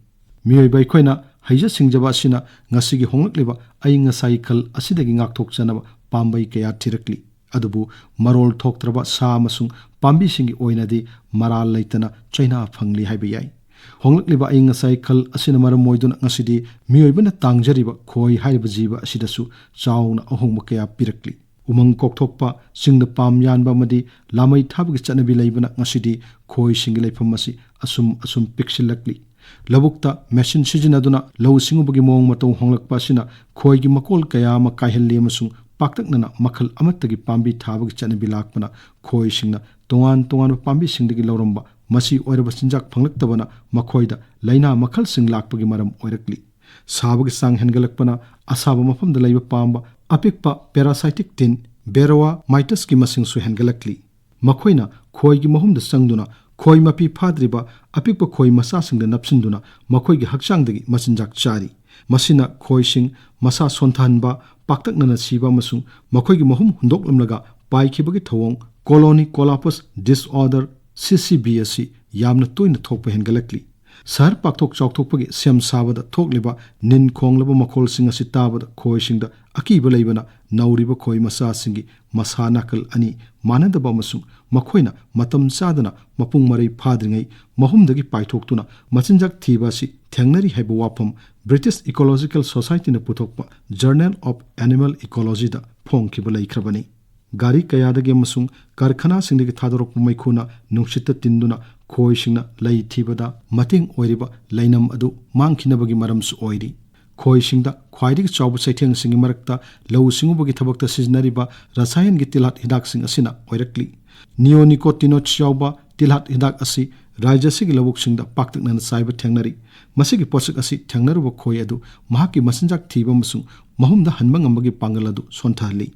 ꯃꯤꯑꯣꯏꯕ ꯑꯩꯈꯣꯏꯅ ꯍꯩꯖ ꯁꯤꯡꯖꯕ ꯑꯁꯤꯅ ꯉꯁꯤꯒꯤ ꯍꯣꯡꯂꯛꯂꯤꯕ ꯑꯏꯪ ꯑꯁꯥꯒꯤ ꯈꯜ ꯑꯁꯤꯗꯒꯤ ꯉꯥꯛꯊꯣꯛꯆꯅꯕ ꯄꯥꯝꯕꯩ ꯀꯌꯥ ꯊꯤꯔꯛꯂꯤ꯫ ꯑꯗꯨꯕꯨ ꯃꯔꯣꯜ ꯊꯣꯛꯇ꯭ꯔꯕ ꯁꯥ ꯑꯃꯁꯨꯡ ꯄꯥꯝꯕꯤꯁꯤꯡꯒꯤ ꯑꯣꯏꯅꯗꯤ ꯃꯔꯥꯜ ꯂꯩꯇꯅ ꯆꯩꯅꯥ ꯐꯪꯂꯤ ꯍꯥꯏꯕ ꯌꯥꯏ꯫ ꯍꯣꯡꯂꯛꯂꯤꯕ ꯑꯏꯪ ꯑꯁꯥꯒꯤ ꯈꯜ ꯑꯁꯤꯅ ꯃꯔꯝ ꯑꯣꯏꯗꯨꯅ ꯉꯁꯤꯗꯤ ꯃꯤꯑꯣꯏꯕꯅ ꯇꯥꯡꯖꯔꯤꯕ ꯈꯣꯏ ꯍꯥꯏꯔꯤꯕ ꯖꯤꯕ ꯑꯁꯤꯗꯁꯨ ꯆꯥꯎꯅ ꯑꯍꯣꯡꯕ ꯀꯌꯥ ꯄꯤꯔꯛꯂꯤ꯫ ꯎꯃꯪ ꯀꯣꯛꯊꯣꯛꯄ, ꯆꯤꯡꯗ ꯄꯥꯝ ꯌꯥꯟꯕ ꯑꯃꯗꯤ ꯂꯥꯃꯩ ꯊꯥꯕꯒꯤ ꯆꯠꯅꯕꯤ ꯂꯩꯕꯅ ꯉꯁꯤꯗꯤ ꯈꯣꯏꯁꯤꯡꯒꯤ ꯂꯩꯐꯝ ꯑꯁꯤ ꯑꯁꯨꯝ ꯑꯁꯨꯝ ꯄꯤꯛꯁꯤꯜꯂꯛꯂꯤ꯫ ꯂꯧꯕꯨꯛꯇ ꯃꯦꯁꯤꯟ ꯁꯤꯖꯤꯟꯅꯗꯨꯅ ꯂꯧꯎ ꯁꯤꯡꯎꯕꯒꯤ ꯃꯑꯣꯡ ꯃꯇꯧ ꯍꯣꯡꯂꯛꯄ ꯑꯁꯤꯅ ꯈꯣꯏꯒꯤ ꯃꯀꯣꯜ ꯀꯌꯥ ꯑꯃ ꯀꯥꯏꯍꯜꯂꯤ ꯑꯃꯁꯨꯡ ꯄꯥꯛꯇꯛꯅꯅ ꯃꯈꯜ ꯑꯃꯠꯇꯒꯤ ꯄꯥꯝꯕꯤ ꯊꯥꯕꯒꯤ ꯆꯠꯅꯕꯤ ꯂꯥꯛꯄꯅ ꯈꯣꯏꯁꯤꯡꯅ ꯇꯣꯉꯥꯟ ꯇꯣꯉꯥꯟꯕ ꯄꯥꯝꯕꯤꯁꯤꯡꯗꯒꯤ ꯂꯧꯔꯝꯕ ꯃꯆꯤ ꯑꯣꯏꯔꯕ ꯆꯤꯟꯖꯥꯛ ꯐꯪꯂꯛꯇꯕꯅ ꯃꯈꯣꯏꯗ ꯂꯥꯏꯅꯥ ꯃꯈꯜꯁꯤꯡ ꯂꯥꯛꯄꯒꯤ ꯃꯔꯝ ꯑꯣꯏꯔꯛꯂꯤ꯫ ꯁꯥꯕꯒꯤ ꯆꯥꯡ ꯍꯦꯟꯒꯠꯂꯛꯄꯅ ꯑꯁꯥꯕ ꯃꯐꯝꯗ ꯂꯩꯕ ꯄꯥꯝꯕ ꯑꯄꯤꯛꯄ parasitic ꯇꯤꯟ, ꯕꯦꯔꯣꯋꯥ ꯃꯥꯏꯇꯁꯀꯤ ꯃꯁꯤꯡꯁꯨ ꯍꯦꯟꯒꯠꯂꯛꯂꯤ꯫ ꯃꯈꯣꯏꯅ ꯈꯣꯏꯒꯤ ꯃꯍꯨꯝꯗ ꯆꯪꯗꯨꯅ ꯈꯣꯏ ꯃꯄꯤ ꯐꯥꯗ꯭ꯔꯤꯕ ꯑꯄꯤꯛꯄ ꯈꯣꯏ ꯃꯆꯥꯁꯤꯡꯗ ꯅꯞꯁꯤꯟꯗꯨꯅ ꯃꯈꯣꯏꯒꯤ ꯍꯛꯆꯥꯡꯗꯒꯤ ꯃꯆꯤꯟꯖꯥꯛ ꯆꯥꯔꯤ꯫ ꯃꯁꯤꯅ ꯈꯣꯏꯁꯤꯡ ꯃꯁꯥ ꯁꯣꯟꯊꯍꯟꯕ, ꯄꯥꯛꯇꯛꯅꯅ ꯁꯤꯕ ꯑꯃꯁꯨꯡ ꯃꯈꯣꯏꯒꯤ ꯃꯍꯨꯝ ꯍꯨꯟꯗꯣꯛꯂꯝꯂꯒ ꯄꯥꯏꯈꯤꯕꯒꯤ ꯊꯧꯑꯣꯡ colony collapse disorder, C C B, ꯑꯁꯤ ꯌꯥꯝꯅ ꯇꯣꯏꯅ ꯊꯣꯛꯄ ꯍꯦꯟꯒꯠꯂꯛꯂꯤ꯫ ꯁꯍꯔ ꯄꯥꯛꯊꯣꯛ ꯆꯥꯎꯊꯣꯛꯄꯒꯤ ꯁꯦꯝ ꯁꯥꯕꯗ ꯊꯣꯛꯂꯤꯕ ꯅꯤꯟ ꯈꯣꯡꯂꯕ ꯃꯈꯣꯜꯁꯤꯡ ꯑꯁꯤ ꯇꯥꯕꯗ ꯈꯣꯏꯁꯤꯡꯗ ꯑꯀꯤꯕ ꯂꯩꯕꯅ ꯅꯧꯔꯤꯕ ꯈꯣꯏ ꯃꯆꯥꯁꯤꯡꯒꯤ ꯃꯁꯥ ꯅꯥꯀꯜ ꯑꯅꯤ ꯃꯥꯟꯅꯗꯕ ꯑꯃꯁꯨꯡ ꯃꯈꯣꯏꯅ ꯃꯇꯝ ꯆꯥꯗꯅ ꯃꯄꯨꯡ ꯃꯔꯩ ꯐꯥꯗ꯭ꯔꯤꯉꯩ ꯃꯍꯨꯝꯗꯒꯤ ꯄꯥꯏꯊꯣꯛꯇꯨꯅ ꯃꯆꯤꯟꯖꯥꯛ ꯊꯤꯕ ꯑꯁꯤ ꯊꯦꯡꯅꯔꯤ ꯍꯥꯏꯕ ꯋꯥꯐꯝ British Ecological Society ꯅ ꯄꯨꯊꯣꯛꯄ Journal of Animal Ecology ꯗ ꯐꯣꯡꯈꯤꯕ ꯂꯩꯈ꯭ꯔꯕꯅꯤ꯫ ꯒꯥꯔꯤ ꯀꯌꯥꯗꯒꯤ ꯑꯃꯁꯨꯡ ꯀꯔꯈꯅꯥꯁꯤꯡꯗꯒꯤ ꯊꯥꯗꯣꯔꯛꯄ ꯃꯩꯈꯨꯅ ꯅꯨꯡꯁꯤꯠꯇ ꯇꯤꯟꯗꯨꯅ ꯈꯣꯏꯁꯤꯡꯅ ꯂꯩ ꯊꯤꯕꯗ ꯃꯇꯦꯡ ꯑꯣꯏꯔꯤꯕ ꯂꯩꯅꯝ ꯑꯗꯨ ꯃꯥꯡꯈꯤꯅꯕꯒꯤ ꯃꯔꯝꯁꯨ ꯑꯣꯏꯔꯤ꯫ ꯈꯣꯏꯁꯤꯡꯗ ꯈ꯭ꯋꯥꯏꯗꯒꯤ ꯆꯥꯎꯕ ꯆꯩꯊꯦꯡꯁꯤꯡꯒꯤ ꯃꯔꯛꯇ ꯂꯧꯎ ꯁꯤꯡꯎꯕꯒꯤ ꯊꯕꯛꯇ ꯁꯤꯖꯤꯟꯅꯔꯤꯕ ꯔꯁꯥꯌꯟꯒꯤ ꯇꯤꯜꯍꯥꯠ ꯍꯤꯗꯥꯛꯁꯤꯡ ꯑꯁꯤꯅ ꯑꯣꯏꯔꯛꯂꯤ꯫ Neonicotinoids ꯌꯥꯎꯕ ꯇꯤꯜꯍꯥꯠ ꯍꯤꯗꯥꯛ ꯑꯁꯤ ꯔꯥꯖ꯭ꯌ ꯑꯁꯤꯒꯤ ꯂꯧꯕꯨꯛꯁꯤꯡꯗ ꯄꯥꯛꯇꯛꯅꯅ ꯆꯥꯏꯕ ꯊꯦꯡꯅꯔꯤ꯫ ꯃꯁꯤꯒꯤ ꯄꯣꯠꯁꯛ ꯑꯁꯤ ꯊꯦꯡꯅꯔꯨꯕ ꯈꯣꯏ ꯑꯗꯨ ꯃꯍꯥꯛꯀꯤ ꯃꯆꯤꯟꯖꯥꯛ ꯊꯤꯕ ꯑꯃꯁꯨꯡ ꯃꯍꯨꯝꯗ ꯍꯟꯕ ꯉꯝꯕꯒꯤ ꯄꯥꯡꯒꯜ ꯑꯗꯨ ꯁꯣꯟꯊꯍꯜꯂꯤ꯫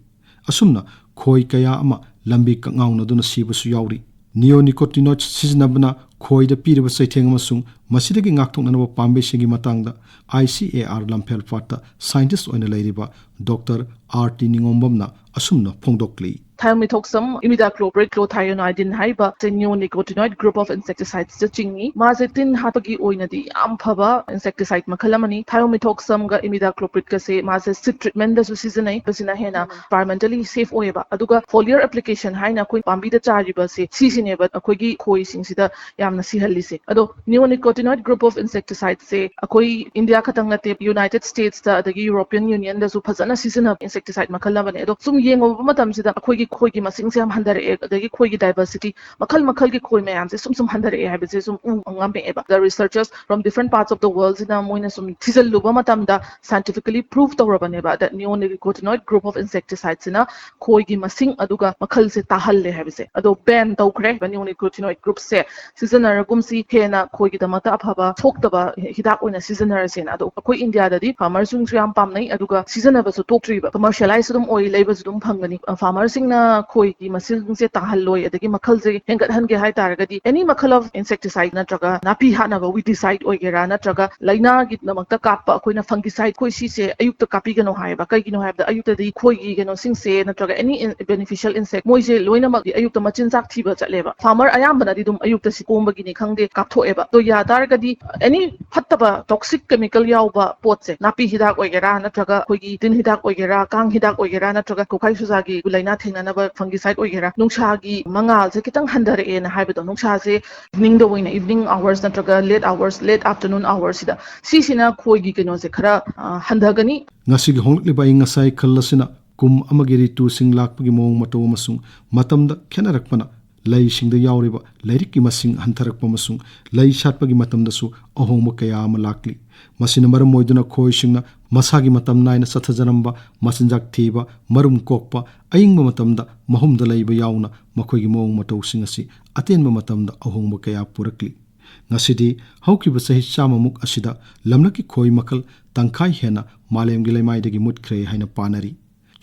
ꯑꯁꯨꯝꯅ ꯈꯣꯏ ꯀꯌꯥ ꯑꯃ ꯂꯝꯕꯤ ꯀꯛꯉꯥꯎꯅꯗꯨꯅ ꯁꯤꯕꯁꯨ ꯌꯥꯎꯔꯤ꯫ Neonicotinoids ꯁꯤꯖꯤꯟꯅꯕꯅ ꯈꯣꯏꯗ ꯄꯤꯔꯤꯕ ꯆꯩꯊꯦꯡ ꯑꯃꯁꯨꯡ ꯃꯁꯤꯗꯒꯤ ꯉꯥꯛꯊꯣꯛꯅꯅꯕ ꯄꯥꯝꯕꯩꯁꯤꯡꯒꯤ ꯃꯇꯥꯡꯗ ꯑꯥꯏ ꯁꯤ ꯑꯦ ꯑꯥꯔ ꯂꯝꯐꯦꯜ ꯄꯥꯠꯇ scientist ꯑꯣꯏꯅ ꯂꯩꯔꯤꯕ ꯗꯣꯛꯇꯔ ꯑꯥꯔ ꯇꯤ ꯅꯤꯉꯣꯝꯕꯝꯅ ꯑꯁꯨꯝꯅ ꯐꯣꯡꯗꯣꯛꯂꯤ꯫ Thiamethoxam imidacloprid clothianidin ꯍꯥꯏꯔꯤꯕ ꯁꯦ neonicotinoid group of insecticides ꯇ ꯆꯤꯡꯏ꯫ ꯃꯥꯁꯦ ꯇꯤꯟ ꯍꯥꯠꯄꯒꯤ ꯑꯣꯏꯅꯗꯤ ꯌꯥꯝ ꯐꯕ insecticide ꯃꯈꯜ ꯑꯃꯅꯤ꯫ Thiamethoxam ꯒ imidacloprid ꯒꯁꯦ ꯃꯥꯁꯦ seed treatment ꯗꯁꯨ ꯁꯤꯖꯤꯟꯅꯩ꯫ ꯃꯁꯤꯅ ꯍꯦꯟꯅ environmentally safe ꯑꯣꯏꯌꯦꯕ꯫ ꯑꯗꯨꯒ foliar application ꯍꯥꯏꯅ ꯑꯩꯈꯣꯏ ꯄꯥꯝꯕꯤꯗ ꯆꯥꯏꯔꯤꯕꯁꯦ ꯁꯤꯁꯤꯅꯦꯕ ꯑꯩꯈꯣꯏꯒꯤ ꯈꯣꯏꯁꯤꯡꯁꯤꯗ ꯌꯥꯝꯅ ꯁꯤꯍꯜꯂꯤꯁꯦ꯫ ꯑꯗꯣ neonicotinoid group of insecticide ꯁꯦ ꯑꯩꯈꯣꯏ ꯏꯟꯗꯤꯌꯥ ꯈꯛꯇꯪ ꯅꯠꯇꯦ, ꯌꯨꯅꯥꯏꯇꯦꯗ ꯁ꯭ꯇꯦꯠꯁꯇ ꯑꯗꯒꯤ ꯌꯨꯔꯣꯄꯤꯌꯟ ꯌꯨꯅꯤꯌꯟꯗꯁꯨ ꯐꯖꯅ ꯁꯤꯖꯤꯟꯅꯕ insecticide ꯃꯈꯜ ꯑꯃꯅꯦ꯫ ꯑꯗꯣ ꯁꯨꯝ ꯌꯦꯡꯉꯨꯕ ꯃꯇꯝꯁꯤꯗ ꯑꯩꯈꯣꯏꯒꯤ ꯈꯣꯏꯒꯤ ꯃꯁꯤꯡꯁꯦ ꯌꯥꯝ ꯍꯟꯊꯔꯛꯑꯦ, ꯑꯗꯒꯤ ꯈꯣꯏꯒꯤ diversity, ꯃꯈꯜ ꯃꯈꯜꯒꯤ ꯈꯣꯏ ꯃꯌꯥꯝꯁꯦ ꯁꯨꯝ ꯁꯨꯝ ꯍꯟꯊꯔꯛꯑꯦ ꯍꯥꯏꯕꯁꯦ ꯁꯨꯝ ꯎ ꯉꯝꯃꯛꯑꯦꯕ꯫ The researchers from different parts of the world ꯁꯤꯅ ꯃꯣꯏꯅ ꯁꯨꯝ ꯊꯤꯖꯤꯜꯂꯨꯕ ꯃꯇꯝꯗ scientifically prove ꯇꯧꯔꯕꯅꯦꯕ that neonicotinoid group of insecticide ꯁꯤꯅ ꯈꯣꯏꯒꯤ ꯃꯁꯤꯡ ꯑꯗꯨꯒ ꯃꯈꯜꯁꯦ ꯇꯥꯍꯜꯂꯦ ꯍꯥꯏꯕꯁꯦ꯫ ꯑꯗꯣ ban ꯇꯧꯈ꯭ꯔꯦ neonicotinoid group ꯁꯦ꯫ ꯁꯤꯖꯤꯟꯅꯔꯒꯨꯝꯁꯤ, ꯍꯦꯟꯅ ꯈꯣꯏꯒꯤꯗꯃꯛꯇ ꯑꯐꯕ ꯊꯣꯛꯇꯕ ꯍꯤꯗꯥꯛ ꯑꯣꯏꯅ ꯁꯤꯖꯤꯟꯅꯔꯁꯦꯅ꯫ ꯑꯗꯣ ꯑꯩꯈꯣꯏ ꯏꯟꯗꯤꯌꯥꯗꯗꯤ farmer ꯁꯤꯡꯁꯨ ꯌꯥꯝ ꯄꯥꯝꯅꯩ, ꯑꯗꯨꯒ ꯁꯤꯖꯤꯟꯅꯕꯁꯨ ꯇꯣꯛꯇ꯭ꯔꯤꯕ, commercialize ꯑꯗꯨꯝ ꯑꯣꯏ, ꯂꯩꯕꯁꯨ ꯑꯗꯨꯝ ꯐꯪꯒꯅꯤ꯫ ꯑ, farmer ꯁꯤꯡꯅ ꯈꯣꯏꯒꯤ ꯃꯁꯤꯡꯁꯦ ꯇꯥꯍꯜꯂꯣꯏ, ꯑꯗꯒꯤ ꯃꯈꯜꯁꯦ ꯍꯦꯟꯒꯠꯍꯟꯒꯦ ꯍꯥꯏ ꯇꯥꯔꯒꯗꯤ any ꯃꯈꯜ of insecticide ꯅꯠꯇ꯭ꯔꯒ ꯅꯥꯄꯤ ꯍꯥꯠꯅꯕ weedicide ꯑꯣꯏꯒꯦꯔꯥ, ꯅꯠꯇ꯭ꯔꯒ ꯂꯥꯏꯅꯥꯒꯤꯗꯃꯛꯇ ꯀꯥꯞꯄ ꯑꯩꯈꯣꯏꯅ fungicide, ꯑꯩꯈꯣꯏ ꯁꯤꯁꯦ ꯑꯌꯨꯛꯇ ꯀꯥꯞꯄꯤꯒꯅꯣ ꯍꯥꯏꯌꯦꯕ꯫ ꯀꯩꯒꯤꯅꯣ ꯍꯥꯏꯕꯗ ꯑꯌꯨꯛꯇꯗꯤ ꯈꯣꯏꯒꯤ ꯀꯩꯅꯣꯁꯤꯡꯁꯦ ꯅꯠꯇ꯭ꯔꯒ any in-, beneficial insect ꯃꯣꯏꯁꯦ ꯂꯣꯏꯅꯃꯛ ꯑꯌꯨꯛꯇ ꯃꯆꯤꯟꯖꯥꯛ ꯊꯤꯕ ꯆꯠꯂꯦꯕ꯫ Farmer ꯑꯌꯥꯝꯕꯅꯗꯤ ꯑꯗꯨꯝ ꯑꯌꯨꯛꯇ ꯁꯤ ꯀꯣꯝꯕꯒꯤꯅꯤ ꯈꯪꯗꯦ ꯀꯥꯞꯊꯣꯛꯑꯦꯕ꯫ ꯑꯗꯣ ꯌꯥ ꯇꯥꯔꯒꯗꯤ any ꯐꯠꯇꯕ toxic chemical ꯌꯥꯎꯕ ꯄꯣꯠꯁꯦ, ꯅꯥꯄꯤ ꯍꯤꯗꯥꯛ ꯑꯣꯏꯒꯦꯔꯥ, ꯅꯠꯇ꯭ꯔꯒ ꯑꯩꯈꯣꯏꯒꯤ ꯇꯤꯟ ꯍꯤꯗꯥꯛ ꯑꯣꯏꯒꯦꯔꯥ, ꯀꯥꯡ ꯍꯤꯗꯥꯛ ꯑꯣꯏꯒꯦꯔꯥ, ꯅꯠꯇ꯭ꯔꯒ ꯀꯣꯀꯥꯏ ꯁꯨꯖꯥꯒꯤ ꯂꯥꯏꯅꯥ ꯊꯦꯡꯅꯅꯕ fungicide ꯑꯣꯏꯒꯦꯔꯥ, ꯅꯨꯡꯁꯥꯒꯤ ꯃꯉꯥꯜꯁꯦ ꯈꯤꯇꯪ ꯍꯟꯊꯔꯛꯑꯦꯅ ꯍꯥꯏꯕꯗꯣ, ꯅꯨꯡꯁꯥꯁꯦ evening ꯗ ꯑꯣꯏꯅ, evening hours ꯅꯠꯇ꯭ꯔꯒ late hours, late afternoon hours ꯁꯤꯗ, ꯁꯤꯁꯤꯅ ꯈꯣꯏꯒꯤ ꯀꯩꯅꯣꯁꯦ ꯈꯔ, ꯑ, ꯍꯟꯊꯒꯅꯤ꯫ ꯉꯁꯤꯒꯤ ꯍꯣꯡꯂꯛꯂꯤꯕ ꯑꯏꯪ ꯑꯁꯥꯒꯤ ꯈꯜ ꯑꯁꯤꯅ ꯀꯨꯝ ꯑꯃꯒꯤ ꯔꯤꯇꯨꯁꯤꯡ ꯂꯥꯛꯄꯒꯤ ꯃꯑꯣꯡ ꯃꯇꯧ ꯑꯃꯁꯨꯡ ꯃꯇꯝꯗ ꯈꯦꯠꯅꯔꯛꯄꯅ ꯂꯩꯁꯤꯡꯗ ꯌꯥꯎꯔꯤꯕ ꯂꯥꯏꯔꯤꯛꯀꯤ ꯃꯁꯤꯡ ꯍꯟꯊꯔꯛꯄ ꯑꯃꯁꯨꯡ ꯂꯩ ꯁꯥꯠꯄꯒꯤ ꯃꯇꯝꯗꯁꯨ ꯑꯍꯣꯡꯕ ꯀꯌꯥ ꯑꯃ ꯂꯥꯛꯂꯤ꯫ ꯃꯁꯤꯅ ꯃꯔꯝ ꯑꯣꯏꯗꯨꯅ ꯈꯣꯏꯁꯤꯡꯅ ꯃꯁꯥꯒꯤ ꯃꯇꯝ ꯅꯥꯏꯅ ꯆꯠꯊꯖꯔꯝꯕ, ꯃꯆꯤꯟꯖꯥꯛ ꯊꯤꯕ, ꯃꯔꯨꯝ ꯀꯣꯛꯄ, ꯑꯏꯪꯕ ꯃꯇꯝꯗ ꯃꯍꯨꯝꯗ ꯂꯩꯕ ꯌꯥꯎꯅ ꯃꯈꯣꯏꯒꯤ ꯃꯑꯣꯡ ꯃꯇꯧꯁꯤꯡ ꯑꯁꯤ ꯑꯇꯦꯟꯕ ꯃꯇꯝꯗ ꯑꯍꯣꯡꯕ ꯀꯌꯥ ꯄꯨꯔꯛꯂꯤ꯫ ꯉꯁꯤꯗꯤ ꯍꯧꯈꯤꯕ ꯆꯍꯤ ꯆꯥꯝꯃꯃꯨꯛ ꯑꯁꯤꯗ ꯂꯝꯂꯛꯀꯤ ꯈꯣꯏ ꯃꯈꯜ ꯇꯪꯈꯥꯏ ꯍꯦꯟꯅ ꯃꯥꯂꯦꯝꯒꯤ ꯂꯩꯃꯥꯏꯗꯒꯤ ꯃꯨꯠꯈ꯭ꯔꯦ ꯍꯥꯏꯅ ꯄꯥꯅꯔꯤ꯫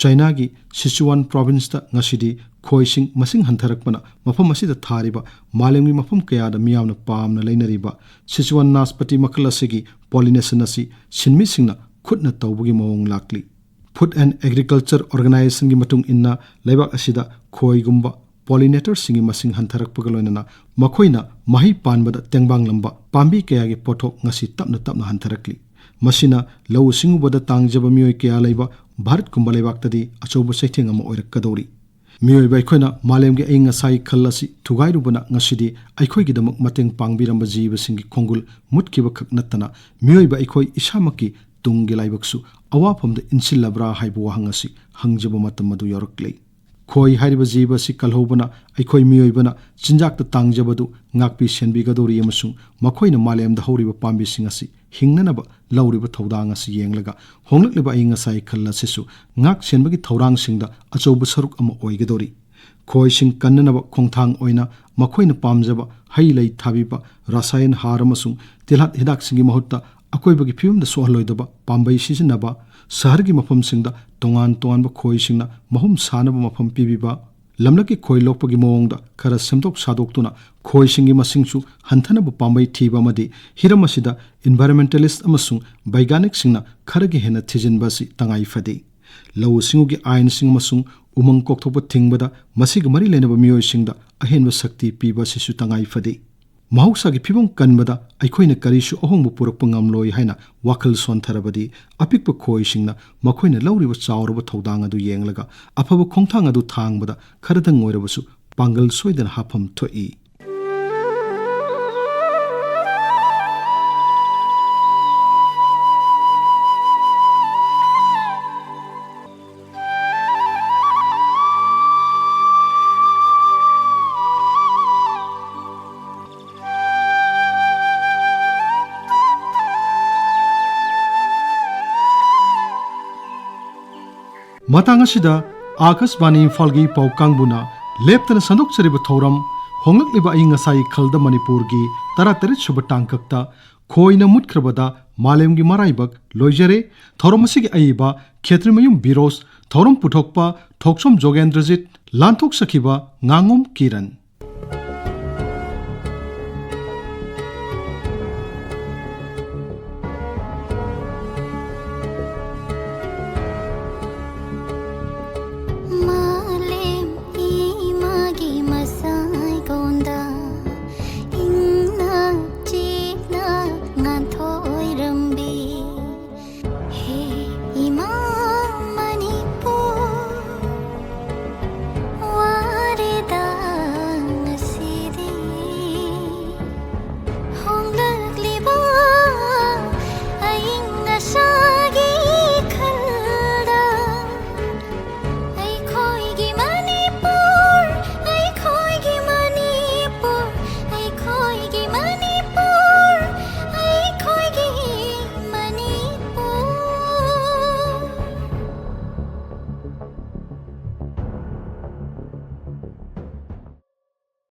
ꯆꯥꯏꯅꯥꯒꯤ ꯁꯤꯆꯨꯋꯥꯟ ꯄ꯭ꯔꯣꯚꯤꯟꯁꯇ ꯉꯁꯤꯗꯤ ꯈꯣꯏꯁꯤꯡ ꯃꯁꯤꯡ ꯍꯟꯊꯔꯛꯄꯅ ꯃꯐꯝ ꯑꯁꯤꯗ ꯊꯥꯔꯤꯕ ꯃꯥꯂꯦꯝꯒꯤ ꯃꯐꯝ ꯀꯌꯥꯗ ꯃꯤꯌꯥꯝꯅ ꯄꯥꯝꯅ ꯂꯩꯅꯔꯤꯕ ꯁꯤꯆꯨꯋꯥꯟ ꯅꯥꯁꯄꯇꯤ ꯃꯈꯜ ꯑꯁꯤꯒꯤ ꯄꯣꯂꯤꯅꯦꯁꯟ ꯑꯁꯤ ꯁꯤꯟꯃꯤꯁꯤꯡꯅ ꯈꯨꯠꯅ ꯇꯧꯕꯒꯤ ꯃꯑꯣꯡ ꯂꯥꯛꯂꯤ꯫ Food and Agriculture Organizationꯒꯤ ꯃꯇꯨꯡ ꯏꯟꯅ, ꯂꯩꯕꯥꯛ ꯑꯁꯤꯗ ꯈꯣꯏꯒꯨꯝꯕ ꯄꯣꯂꯤꯅꯦꯇꯔꯁꯤꯡꯒꯤ ꯃꯁꯤꯡ ꯍꯟꯊꯔꯛꯄꯒ ꯂꯣꯏꯅꯅ ꯃꯈꯣꯏꯅ ꯃꯍꯩ ꯄꯥꯟꯕꯗ ꯇꯦꯡꯕꯥꯡꯂꯝꯕ ꯄꯥꯝꯕꯤ ꯀꯌꯥꯒꯤ ꯄꯣꯠꯊꯣꯛ ꯉꯁꯤ ꯇꯞꯅ ꯇꯞꯅ ꯍꯟꯊꯔꯛꯂꯤ꯫ ꯃꯁꯤꯅ ꯂꯧꯎ ꯁꯤꯡꯎꯕꯗ ꯇꯥꯡꯖꯕ ꯃꯤꯑꯣꯏ ꯀꯌꯥ ꯂꯩꯕ ꯚꯥꯔꯠꯀꯨꯝꯕ ꯂꯩꯕꯥꯛꯇꯗꯤ ꯑꯆꯧꯕ ꯆꯩꯊꯦꯡ ꯑꯃ ꯑꯣꯏꯔꯛꯀꯗꯧꯔꯤ꯫ ꯃꯤꯑꯣꯏꯕ ꯑꯩꯈꯣꯏꯅ ꯃꯥꯂꯦꯝꯒꯤ ꯑꯏꯪ ꯑꯁꯥꯒꯤ ꯈꯜ ꯑꯁꯤ ꯊꯨꯒꯥꯏꯔꯨꯕꯅ ꯉꯁꯤꯗꯤ ꯑꯩꯈꯣꯏꯒꯤꯗꯃꯛ ꯃꯇꯦꯡ ꯄꯥꯡꯕꯤꯔꯝꯕ ꯖꯤꯕꯁꯤꯡꯒꯤ ꯈꯣꯡꯒꯨꯜ ꯃꯨꯠꯈꯤꯕ ꯈꯛ ꯅꯠꯇꯅ, ꯃꯤꯑꯣꯏꯕ ꯑꯩꯈꯣꯏ ꯏꯁꯥꯃꯛꯀꯤ ꯇꯨꯡꯒꯤ ꯂꯥꯏꯕꯛꯁꯨ ꯑꯋꯥꯐꯝꯗ ꯏꯟꯁꯤꯜꯂꯕ꯭ꯔꯥ ꯍꯥꯏꯕ ꯋꯥꯍꯪ ꯑꯁꯤ ꯍꯪꯖꯕ ꯃꯇꯝ ꯑꯗꯨ ꯌꯥꯎꯔꯛꯂꯦ꯫ ꯈꯣꯏ ꯍꯥꯏꯔꯤꯕ ꯖꯤꯕ ꯑꯁꯤ ꯀꯜꯍꯧꯕꯅ ꯑꯩꯈꯣꯏ ꯃꯤꯑꯣꯏꯕꯅ ꯆꯤꯟꯖꯥꯛꯇ ꯇꯥꯡꯖꯕꯗꯨ ꯉꯥꯛꯄꯤ ꯁꯦꯟꯕꯤꯒꯗꯧꯔꯤ ꯑꯃꯁꯨꯡ ꯃꯈꯣꯏꯅ ꯃꯥꯂꯦꯝꯗ ꯍꯧꯔꯤꯕ ꯄꯥꯝꯕꯤꯁꯤꯡ ꯑꯁꯤ ꯍꯤꯡꯅꯅꯕ ꯂꯧꯔꯤꯕ ꯊꯧꯗꯥꯡ ꯑꯁꯤ ꯌꯦꯡꯂꯒ ꯍꯣꯡꯂꯛꯂꯤꯕ ꯑꯏꯪ ꯑꯁꯥꯒꯤ ꯈꯜ ꯑꯁꯤꯁꯨ ꯉꯥꯛ ꯁꯦꯟꯕꯒꯤ ꯊꯧꯔꯥꯡꯁꯤꯡꯗ ꯑꯆꯧꯕ ꯁꯔꯨꯛ ꯑꯃ ꯑꯣꯏꯒꯗꯧꯔꯤ꯫ ꯈꯣꯏꯁꯤꯡ ꯀꯟꯅꯅꯕ ꯈꯣꯡꯊꯥꯡ ꯑꯣꯏꯅ ꯃꯈꯣꯏꯅ ꯄꯥꯝꯖꯕ ꯍꯩ ꯂꯩ ꯊꯥꯕꯤꯕ, ꯔꯁꯥꯌꯟ ꯍꯥꯔ ꯑꯃꯁꯨꯡ ꯇꯤꯜꯍꯥꯠ ꯍꯤꯗꯥꯛꯁꯤꯡꯒꯤ ꯃꯍꯨꯠꯇ ꯑꯀꯣꯏꯕꯒꯤ ꯐꯤꯕꯝꯗ ꯁꯣꯛꯍꯜꯂꯣꯏꯗꯕ ꯄꯥꯝꯕꯩ ꯁꯤꯖꯤꯟꯅꯕ, ꯁꯍꯔꯒꯤ ꯃꯐꯝꯁꯤꯡꯗ ꯇꯣꯉꯥꯟ ꯇꯣꯉꯥꯟꯕ ꯈꯣꯏꯁꯤꯡꯅ ꯃꯍꯨꯝ ꯁꯥꯅꯕ ꯃꯐꯝ ꯄꯤꯕꯤꯕ, ꯂꯝꯂꯛꯀꯤ ꯈꯣꯏ ꯂꯣꯛꯄꯒꯤ ꯃꯑꯣꯡꯗ ꯈꯔ ꯁꯦꯝꯗꯣꯛ ꯁꯥꯗꯣꯛꯇꯨꯅ ꯈꯣꯏꯁꯤꯡꯒꯤ ꯃꯁꯤꯡꯁꯨ ꯍꯟꯊꯅꯕ ꯄꯥꯝꯕꯩ ꯊꯤꯕ ꯑꯃꯗꯤ ꯍꯤꯔꯝ ꯑꯁꯤꯗ ꯏꯟꯚꯥꯏꯔꯣꯟꯃꯦꯟꯇꯦꯂꯤꯁ꯭ꯠ ꯑꯃꯁꯨꯡ ꯕꯩꯒꯥꯅꯤꯛꯁꯤꯡꯅ ꯈꯔꯒ ꯍꯦꯟꯅ ꯊꯤꯖꯤꯟꯕ ꯑꯁꯤ ꯇꯉꯥꯏ ꯐꯗꯦ꯫ ꯂꯧꯎ ꯁꯤꯡꯎꯒꯤ ꯑꯥꯏꯟꯁꯤꯡ ꯑꯃꯁꯨꯡ ꯎꯃꯪ ꯀꯣꯛꯊꯣꯛꯄ ꯊꯤꯡꯕꯗ ꯃꯁꯤꯒ ꯃꯔꯤ ꯂꯩꯅꯕ ꯃꯤꯑꯣꯏꯁꯤꯡꯗ ꯑꯍꯦꯟꯕ ꯁꯛꯇꯤ ꯄꯤꯕ ꯑꯁꯤꯁꯨ ꯇꯉꯥꯏ ꯐꯗꯦ꯫ ꯃꯍꯧꯁꯥꯒꯤ ꯐꯤꯕꯝ ꯀꯟꯕꯗ ꯑꯩꯈꯣꯏꯅ ꯀꯔꯤꯁꯨ ꯑꯍꯣꯡꯕ ꯄꯨꯔꯛꯄ ꯉꯝꯂꯣꯏ ꯍꯥꯏꯅ ꯋꯥꯈꯜ ꯁꯣꯟꯊꯔꯕꯗꯤ, ꯑꯄꯤꯛꯄ ꯈꯣꯏꯁꯤꯡꯅ ꯃꯈꯣꯏꯅ ꯂꯧꯔꯤꯕ ꯆꯥꯎꯔꯕ ꯊꯧꯗꯥꯡ ꯑꯗꯨ ꯌꯦꯡꯂꯒ ꯑꯐꯕ ꯈꯣꯡꯊꯥꯡ ꯑꯗꯨ ꯊꯥꯡꯕꯗ ꯈꯔꯗꯪ ꯑꯣꯏꯔꯕꯁꯨ ꯄꯥꯡꯒꯜ ꯁꯣꯏꯗꯅ ꯍꯥꯞꯐꯝ ꯊꯣꯛꯏ꯫ ꯃꯇꯥꯡ ꯑꯁꯤꯗ ꯑꯥꯀꯥꯁꯕꯥꯅꯤ ꯏꯝꯐꯥꯜꯒꯤ ꯄꯥꯎ ꯀꯥꯡꯕꯨꯅ ꯂꯦꯞꯇꯅ ꯁꯟꯗꯣꯛꯆꯔꯤꯕ ꯊꯧꯔꯝ ꯍꯣꯡꯂꯛꯂꯤꯕ ꯑꯏꯪ ꯑꯁꯥꯒꯤ ꯈꯜꯗ ꯃꯅꯤꯄꯨꯔꯒꯤ ꯇꯔꯥꯇꯔꯦꯠ ꯁꯨꯕ ꯇꯥꯡꯀꯛꯇ ꯈꯣꯏꯅ ꯃꯨꯠꯈ꯭ꯔꯕꯗ ꯃꯥꯂꯦꯝꯒꯤ ꯃꯔꯥꯏꯕꯛ ꯂꯣꯏꯖꯔꯦ꯫ ꯊꯧꯔꯝ ꯑꯁꯤꯒꯤ ꯑꯏꯕ ꯈꯦꯇ꯭ꯔꯤꯃꯌꯨꯝ ꯕꯤꯔꯣꯁ, ꯊꯧꯔꯝ ꯄꯨꯊꯣꯛꯄ ꯊꯣꯛꯆꯣꯝ ꯖꯣꯒꯦꯟꯗ꯭ꯔꯖꯤꯠ, ꯂꯥꯟꯊꯣꯛꯆꯈꯤꯕ ꯉꯥꯉꯣꯝ ꯀꯤꯔꯟ꯫